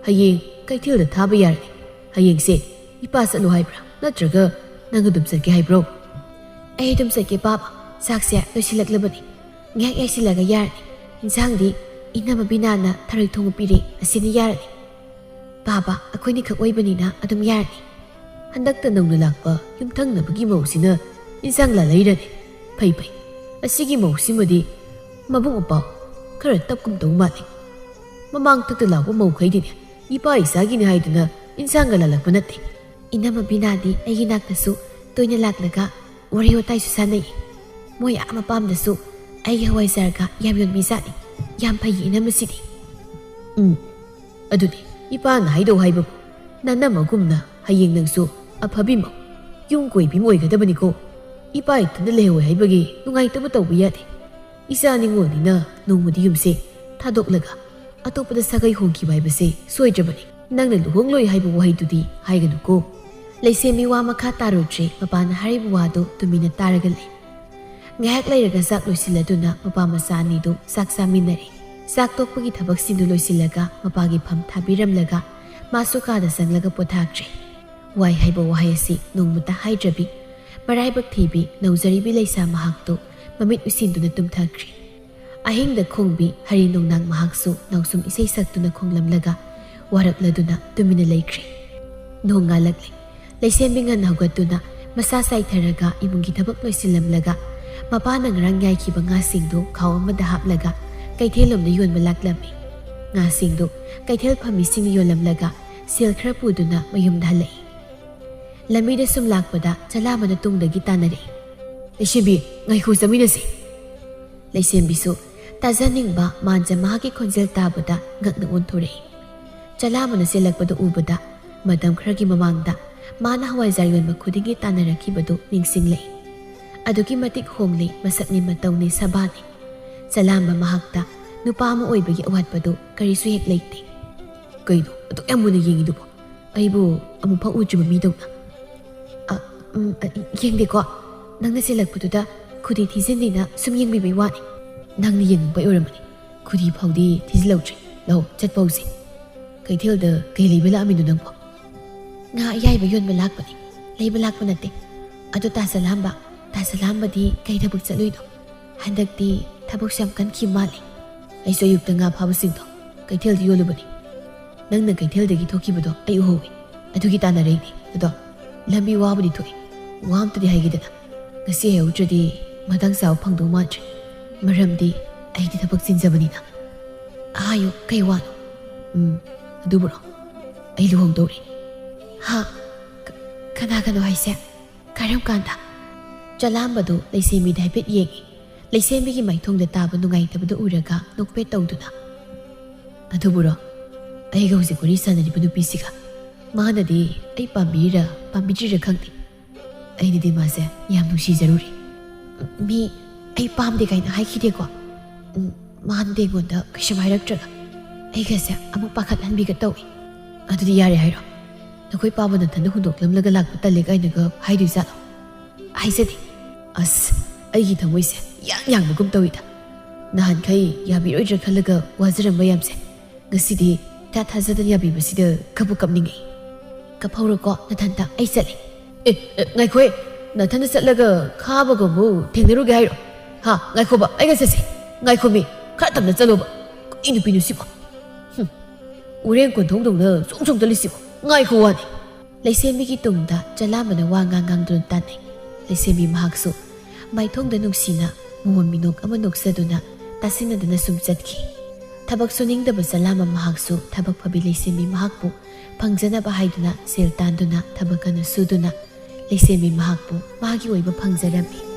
ꯍꯌꯦꯡ ꯀꯩꯊꯦꯜꯗ ꯊꯥꯕ ꯌꯥꯔꯅꯤ꯫ ꯍꯌꯦꯡꯁꯦ ꯏꯄꯥ ꯆꯠꯂꯨ ꯍꯥꯏꯕ꯭ꯔꯥ, ꯅꯠꯇ꯭ꯔꯒ ꯅꯪ ꯑꯗꯨꯝ ꯆꯠꯀꯦ ꯍꯥꯏꯕ꯭ꯔꯣ? ꯑꯩ ꯑꯗꯨꯝ ꯆꯠꯀꯦ ꯄꯥꯕ꯫ ꯆꯥꯛꯁꯦ ꯂꯣꯏꯁꯤꯜꯂꯛꯂꯕꯅꯤ꯫ ꯉꯥꯏꯍꯥꯛ ꯌꯥꯏꯁꯤꯜꯂꯒ ꯌꯥꯔꯅꯤ꯫ ꯏꯟꯁꯥꯡꯗꯤ ꯏꯅꯝꯃ ꯕꯤꯅꯥꯅ ꯊꯔꯣꯏ ꯊꯣꯡꯕ ꯄꯤꯔꯦ, ꯑꯁꯤꯅ ꯌꯥꯔꯅꯤ꯫ ꯄꯥꯕ, ꯑꯩꯈꯣꯏꯅꯤꯈꯛ ꯑꯣꯏꯕꯅꯤꯅ ꯑꯗꯨꯝ ꯌꯥꯔꯅꯤ꯫ ꯍꯟꯗꯛꯇ ꯅꯧꯅ ꯂꯥꯛꯄ ꯌꯨꯝꯊꯪꯅꯕꯒꯤ ꯃꯧꯁꯤꯅ ꯏꯟꯁꯥꯡ ꯂꯥꯜꯂꯛꯏꯔꯅꯦ? ꯐꯩ ꯐꯩ, ꯑꯁꯤꯒꯤ ꯃꯧꯁꯤꯃꯗꯤ ꯃꯕꯨꯡ ꯃꯄꯥꯎ ꯈꯔ ꯇꯞꯀꯨꯝ ꯇꯧ ꯃꯥꯜꯂꯤ꯫ ꯃꯃꯥꯡ ꯊꯛꯇ ꯂꯥꯛꯄ ꯃꯧꯈꯩꯗꯤꯅꯦ ꯏꯄꯥ ꯏꯆꯥꯒꯤꯅꯤ ꯍꯥꯏꯗꯨꯅ ꯏꯟꯁꯥꯡꯒ ꯂꯥꯜꯂꯛꯄ ꯅꯠꯇꯦ꯫ ꯏꯅꯝꯃ ꯕꯤꯅꯥꯗꯤ ꯑꯩꯒꯤ ꯅꯥꯛꯇꯁꯨ ꯇꯣꯏꯅ ꯂꯥꯛꯂꯒ ꯋꯥꯔꯤ ꯋꯥꯇꯥꯏꯁꯨ ꯁꯥꯟꯅꯩ꯫ ꯃꯣꯏ ꯑꯥ ꯃꯄꯥꯝꯗꯁꯨ ꯑꯩꯒꯤ ꯍꯋꯥꯏꯖꯥꯔꯒ ꯌꯥꯝ ꯌꯣꯟꯕꯤꯖꯥꯠꯅꯤ꯫ ꯌꯥꯝ ꯐꯩ ꯏꯅꯝꯃꯁꯤꯗꯤ꯫ ꯎꯝ, ꯑꯗꯨꯅꯤ ꯏꯄꯥꯅ ꯍꯥꯏꯗꯧ ꯍꯥꯏꯕꯕꯨ, ꯅꯅꯝꯃꯒꯨꯝꯅ ꯍꯌꯦꯡ ꯅꯪꯁꯨ ꯑꯐꯕꯤ ꯃꯧ, ꯌꯨꯝ ꯀꯣꯏꯕꯤ ꯑꯃ ꯑꯣꯏꯒꯗꯕꯅꯤꯀꯣ꯫ ꯏꯄꯥ ꯏꯊꯟꯗ ꯂꯩꯍꯧꯋꯦ ꯍꯥꯏꯕꯒꯤ ꯅꯨꯡꯉꯥꯏꯇꯕ ꯇꯧꯕ ꯌꯥꯗꯦ꯫ ꯏꯆꯥ ꯅꯤꯉꯣꯜꯅꯤꯅ ꯅꯣꯡꯃꯗꯤ ꯌꯨꯝꯁꯦ ꯊꯥꯗꯣꯛꯂꯒ ꯑꯇꯣꯞꯄꯗ ꯁꯥꯒꯩ ꯍꯣꯡꯈꯤꯕ ꯍꯥꯏꯕꯁꯦ ꯁꯣꯏꯗ꯭ꯔꯕꯅꯤ꯫ ꯅꯪꯅ ꯂꯨꯍꯣꯡꯂꯣꯏ ꯍꯥꯏꯕ ꯋꯥꯍꯩꯗꯨꯗꯤ ꯍꯥꯏꯒꯅꯨꯀꯣ꯫ ꯂꯩꯁꯦꯝꯕꯤ ꯋꯥ ꯃꯈꯥ ꯇꯥꯔꯨꯗ꯭ꯔꯦ, ꯃꯄꯥꯅ ꯍꯥꯏꯔꯤꯕ ꯋꯥꯗꯨ ꯇꯨꯃꯤꯟꯅ ꯇꯥꯔꯒ ꯂꯩ꯫ ꯉꯥꯏꯍꯥꯛ ꯂꯩꯔꯒ ꯆꯥꯛ ꯂꯣꯏꯁꯤꯜꯂꯗꯨꯅ ꯃꯄꯥ ꯃꯆꯥ ꯑꯅꯤꯗꯨ ꯆꯥꯛ ꯆꯥꯃꯤꯟꯅꯔꯦ꯫ ꯆꯥꯛ ꯇꯣꯛꯄꯒꯤ ꯊꯕꯛꯁꯤꯡꯗꯨ ꯂꯣꯏꯁꯤꯜꯂꯒ ꯃꯄꯥꯒꯤ ꯐꯝ ꯊꯥꯕꯤꯔꯝꯂꯒ ꯃꯥꯁꯨ ꯀꯥꯗ ꯆꯪꯂꯒ ꯄꯣꯊꯥꯈ꯭ꯔꯦ꯫ ꯋꯥꯏ ꯍꯥꯏꯕ ꯋꯥꯍꯩ ꯑꯁꯤ ꯅꯣꯡꯃꯇ ꯍꯥꯏꯗ꯭ꯔꯕꯤ ꯃꯔꯥꯏꯕꯛ ꯊꯤꯕꯤ ꯅꯧꯖꯔꯤꯕꯤ ꯂꯩꯁꯥ ꯃꯍꯥꯛꯇꯨ ꯃꯃꯤꯠ ꯎꯏꯁꯤꯟꯗꯨꯅ ꯇꯨꯝꯊꯈ꯭ꯔꯦ꯫ ꯑꯍꯤꯡꯗ ꯈꯣꯡꯕꯤ ꯍꯔꯤ ꯅꯣꯡꯅꯥꯡ ꯃꯍꯥꯛꯁꯨ ꯅꯥꯎꯁꯨꯝ ꯏꯁꯩ ꯁꯛꯇꯨꯅ ꯈꯣꯡꯂꯝꯂꯒ ꯋꯥꯔꯛꯂꯗꯨꯅ ꯇꯨꯃꯤꯟꯅ ꯂꯩꯈ꯭ꯔꯦ꯫ ꯅꯣꯡꯉꯥꯜꯂꯛꯂꯦ꯫ ꯂꯩꯁꯦꯝꯕꯤ ꯉꯟꯅ ꯍꯧꯒꯠꯇꯨꯅ ꯃꯁꯥ ꯆꯥꯏꯊꯔꯒ ꯏꯃꯨꯡꯒꯤ ꯊꯕꯛ ꯂꯣꯏꯁꯤꯜꯂꯝꯂꯒ ꯃꯄꯥꯅ ꯉꯔꯥꯡ ꯌꯥꯏꯈꯤꯕ ꯉꯥꯁꯤꯡꯗꯨ ꯈꯥꯎ ꯑꯃꯗ ꯍꯥꯞꯂꯒ ꯀꯩꯊꯦꯜꯂꯣꯝꯗ ꯌꯣꯟꯕ ꯂꯥꯛꯂꯝꯃꯤ꯫ ꯉꯥꯁꯤꯡꯗꯨ ꯀꯩꯊꯦꯜ ꯐꯝꯃꯤꯁꯤꯡꯅ ꯌꯣꯜꯂꯝꯂꯒ ꯁꯦꯜ ꯈꯔ ꯄꯨꯗꯨꯅ ꯃꯌꯨꯝꯗ ꯍꯜꯂꯛꯏ꯫ ꯂꯝꯕꯤꯗ ꯁꯨꯝ ꯂꯥꯛꯄꯗ ꯆꯂꯥꯝꯕꯅ ꯇꯨꯡꯗꯒꯤ ꯇꯥꯟꯅꯔꯛꯏ꯫ "ꯂꯩꯁꯦꯝꯕꯤ, ꯉꯥꯏꯈꯣ, ꯆꯠꯃꯤꯟꯅꯁꯤ꯫" ꯂꯩꯁꯦꯝꯕꯤꯁꯨ ꯇꯥꯖꯅꯤꯡꯕ ꯃꯥꯟꯖ ꯃꯍꯥꯛꯀꯤ ꯈꯣꯟꯖꯦꯜ ꯇꯥꯕꯗ ꯉꯛꯅ ꯑꯣꯟꯊꯣꯔꯛꯏ꯫ ꯆꯂꯥꯝꯕꯅ ꯆꯦꯜꯂꯛꯄꯗꯨ ꯎꯕꯗ ꯃꯇꯝ ꯈꯔꯒꯤ ꯃꯃꯥꯡꯗ ꯃꯥꯅ ꯍꯋꯥꯏꯖꯥꯔ ꯌꯣꯟꯕ ꯈꯨꯗꯤꯡꯒꯤ ꯇꯥꯟꯅꯔꯛꯈꯤꯕꯗꯨ ꯅꯤꯡꯁꯤꯡꯂꯛꯏ꯫ ꯑꯗꯨꯛꯀꯤ ꯃꯇꯤꯛ ꯍꯣꯡꯂꯤ, ꯃꯁꯛꯅꯤ ꯃꯇꯧꯅꯤ ꯁꯕꯥꯅꯤ꯫ ꯆꯂꯥꯝꯕ ꯃꯍꯥꯛꯇ ꯅꯨꯄꯥ ꯑꯃ ꯑꯣꯏꯕꯒꯤ ꯑꯋꯥꯠꯄꯗꯨ ꯀꯔꯤꯁꯨ ꯍꯦꯛ ꯂꯩꯇꯦ꯫ "ꯀꯩꯅꯣ ꯑꯗꯨꯛ ꯌꯥꯝ ꯃꯨꯟꯅ ꯌꯦꯡꯉꯤꯗꯨꯕꯣ? ꯑꯩꯕꯨ ꯑꯃꯨꯛꯐꯥꯎ ꯎꯗ꯭ꯔꯤꯕ ꯃꯤꯗꯧꯅ?" "ꯑ, ꯎꯝ, ꯑ, ꯌꯦꯡꯗꯦꯀꯣ꯫ ꯅꯪꯅ ꯆꯦꯜꯂꯛꯄꯗꯨꯗ ꯈꯨꯗꯤ ꯊꯤꯖꯤꯟꯗꯦꯅ ꯁꯨꯝ ꯌꯦꯡꯕꯤꯕꯩ ꯋꯥꯅꯤ꯫ ꯅꯪꯅ ꯌꯦꯡꯉꯛꯄꯩ ꯑꯣꯏꯔꯝꯃꯅꯤ꯫ ꯈꯨꯗꯤ ꯐꯥꯎꯗꯤ ꯊꯤꯖꯤꯜꯍꯧꯗ꯭ꯔꯦ꯫ ꯂꯧ ꯆꯠꯄ ꯍꯧꯁꯤ꯫ ꯀꯩꯊꯦꯜꯗ ꯀꯩ ꯂꯩꯕ ꯂꯥꯛꯑꯝꯃꯤꯅꯣ ꯅꯪꯕꯣ? ꯉꯥ ꯑꯌꯥꯏꯕ ꯌꯣꯟꯕ ꯂꯥꯛꯄꯅꯤ꯫ ꯂꯩꯕ ꯂꯥꯛꯄ ꯅꯠꯇꯦ꯫ ꯑꯗꯣ ꯇꯥ ꯆꯂꯥꯝꯕ, ꯇꯥ ꯆꯂꯥꯝꯕꯗꯤ ꯀꯩ ꯊꯕꯛ ꯆꯠꯂꯨꯏꯅꯣ? ꯍꯟꯗꯛꯇꯤ ꯊꯕꯛꯁꯨ ꯌꯥꯝ ꯀꯟꯈꯤ ꯃꯥꯜꯂꯦ꯫ ꯑꯩꯁꯨ ꯑꯌꯨꯛꯇ ꯉꯥ ꯐꯥꯕꯁꯤꯡꯗꯣ ꯀꯩꯊꯦꯜꯗ ꯌꯣꯜꯂꯨꯕꯅꯤ꯫ ꯅꯪꯅ ꯀꯩꯊꯦꯜꯗꯒꯤ ꯊꯣꯛꯈꯤꯕꯗꯣ ꯑꯩ ꯎꯍꯧꯋꯤ꯫ ꯑꯗꯨꯒꯤ ꯇꯥꯟꯅꯔꯛꯏꯅꯦ꯫ ꯑꯗꯣ ꯂꯝꯕꯤ ꯋꯥꯕꯨꯗꯤ ꯊꯣꯛꯏ꯫ ꯋꯥ ꯑꯝꯇꯗꯤ ꯍꯥꯏꯒꯦꯗꯅ꯫ ꯉꯁꯤ ꯍꯥꯏꯍꯧꯗ꯭ꯔꯗꯤ ꯃꯇꯥꯡ ꯆꯥꯕ ꯐꯪꯗꯧ ꯃꯥꯟꯗ꯭ꯔꯦ꯫ ꯃꯔꯝꯗꯤ ꯑꯩꯗꯤ ꯊꯕꯛ ꯆꯤꯟꯖꯕꯅꯤꯅ꯫ ꯍꯥꯏꯌꯨ, ꯀꯩ ꯋꯥꯅꯣ? ꯎꯝ, ꯑꯗꯨꯕꯨꯔꯣ? ꯑꯩ ꯂꯨꯍꯣꯡꯗꯧꯔꯦ꯫ ꯍꯥ? ꯀ-, ꯀꯅꯥꯒꯅꯣ ꯍꯥꯏꯁꯦ? ꯀꯔꯝ ꯀꯥꯟꯗ? ꯆꯂꯥꯝꯕꯗꯨ ꯂꯩꯁꯦꯝꯕꯤꯗ ꯍꯥꯏꯐꯦꯠ ꯌꯦꯡꯉꯤ꯫ ꯂꯩꯁꯦꯝꯕꯤꯒꯤ ꯃꯥꯏꯊꯣꯡꯗ ꯇꯥꯕ ꯅꯨꯡꯉꯥꯏꯇꯕꯗꯨ ꯎꯔꯒ ꯅꯣꯛꯐꯦꯠ ꯇꯧꯗꯨꯅ, "ꯑꯗꯨꯕꯨꯔꯣ? ꯑꯩꯒ ꯍꯧꯖꯤꯛ ꯋꯥꯔꯤ ꯁꯥꯟꯅꯔꯤꯕ ꯅꯨꯄꯤꯁꯤꯒ? ꯃꯥꯅꯗꯤ ꯑꯩ ꯄꯥꯝꯕꯤꯔꯤꯔ ꯄꯥꯝꯕꯤꯗ꯭ꯔꯤꯔ ꯈꯪꯗꯦ꯫ ꯑꯩꯅꯗꯤ ꯃꯥꯁꯦ ꯌꯥꯝ ꯅꯨꯡꯁꯤꯖꯔꯨꯔꯦ꯫ ꯃꯤ ꯑꯩ ꯄꯥꯝꯗꯦ ꯀꯥꯏꯅ ꯍꯥꯏꯈꯤꯗꯦꯀꯣ꯫ ꯎꯝ, ꯃꯥꯅꯗꯤ ꯑꯩꯉꯣꯟꯗ ꯀꯩꯁꯨꯝ ꯍꯥꯏꯔꯛꯇ꯭ꯔꯒ ꯑꯩꯒꯁꯦ ꯑꯃꯨꯛ ꯄꯥꯈꯠꯍꯟꯕꯤꯒ ꯇꯧꯏ꯫ ꯑꯗꯨꯗꯤ ꯌꯥꯔꯦ ꯍꯥꯏꯔꯣ? ꯅꯈꯣꯏ ꯄꯥꯕ ꯅꯊꯟꯗ ꯍꯨꯟꯗꯣꯛꯂꯝꯂꯒ ꯂꯥꯛꯄ ꯇꯜꯂꯦ ꯀꯥꯏꯅꯒ ꯍꯥꯏꯗꯣꯏꯖꯥꯠꯂꯣ?" ꯍꯥꯏꯖꯗꯦ꯫ ꯑꯁ, ꯑꯩꯒꯤ ꯊꯃꯣꯏꯁꯦ ꯌꯥꯡ ꯌꯥꯡꯕꯒꯨꯝ ꯇꯧꯏꯗ꯫ ꯅꯍꯥꯟꯈꯩ ꯌꯥꯕꯤꯔꯣꯏꯗ꯭ꯔꯥ ꯈꯜꯂꯒ ꯋꯥꯖꯔꯝꯕ ꯌꯥꯝꯁꯦ, ꯉꯁꯤꯗꯤ ꯏꯊꯥ ꯊꯥꯖꯗꯅ ꯌꯥꯕꯤꯕꯁꯤꯗ ꯀꯞꯄꯨ ꯀꯞꯅꯤꯡꯉꯦ꯫ "ꯀꯞꯍꯧꯔꯣꯀꯣ ꯅꯊꯟꯇ, ꯑꯩ ꯆꯠꯂꯦ꯫" "ꯑꯦ, ꯑꯦ, ꯉꯥꯏꯈꯣꯍꯦ, ꯅꯊꯟꯇ ꯆꯠꯂꯒ ꯈꯥꯕꯒ ꯑꯃꯨꯛ ꯊꯦꯡꯅꯔꯨꯒꯦ ꯍꯥꯏꯔꯣ? ꯍꯥ, ꯉꯥꯏꯈꯣꯕ, ꯑꯩꯒ ꯆꯠꯁꯦ꯫ ꯉꯥꯏꯈꯣꯃꯤ, ꯈꯔ ꯇꯞꯅ ꯆꯠꯂꯣꯕ꯫ ꯀꯩ ꯅꯨꯄꯤꯅꯣ ꯁꯤꯕꯣ? ꯍꯨꯝ, ꯎꯔꯦꯡ ꯀꯣꯟꯊꯣꯡꯗꯧꯅ ꯆꯣꯡ ꯆꯣꯡ ꯆꯠꯂꯤꯁꯤꯕꯣ? ꯉꯥꯏꯈꯣ ꯋꯥꯅꯤ꯫" ꯂꯩꯁꯦꯝꯕꯤꯒꯤ ꯇꯨꯡꯗ ꯆꯂꯥꯝꯕꯅ ꯋꯥ ꯉꯥꯡ ꯉꯥꯡꯗꯨꯅ ꯇꯥꯟꯅꯩ꯫ ꯂꯩꯁꯦꯝꯕꯤ ꯃꯍꯥꯛꯁꯨ ꯃꯥꯏꯊꯣꯡꯗ ꯅꯨꯡꯁꯤꯅ ꯃꯣꯍꯣꯟ ꯃꯤꯅꯣꯛ ꯑꯃ ꯅꯣꯛꯆꯗꯨꯅ ꯇꯥꯁꯤꯟꯅꯗꯅ ꯁꯨꯝ ꯆꯠꯈꯤ꯫ ꯊꯕꯛ ꯁꯨꯅꯤꯡꯗꯕ ꯆꯂꯥꯝꯕ ꯃꯍꯥꯛꯁꯨ ꯊꯕꯛ ꯐꯕꯤ ꯂꯩꯁꯦꯝꯕꯤ ꯃꯍꯥꯛꯄꯨ ꯐꯪꯖꯅꯕ ꯍꯥꯏꯗꯨꯅ ꯁꯦꯜ ꯇꯥꯟꯗꯨꯅ ꯊꯕꯛ ꯀꯟꯅ ꯁꯨꯗꯨꯅ ꯂꯩꯁꯦꯝꯕꯤ ꯃꯍꯥꯛꯄꯨ ꯃꯥꯒꯤ ꯑꯣꯏꯕ ꯐꯪꯖꯔꯝꯃꯤ꯫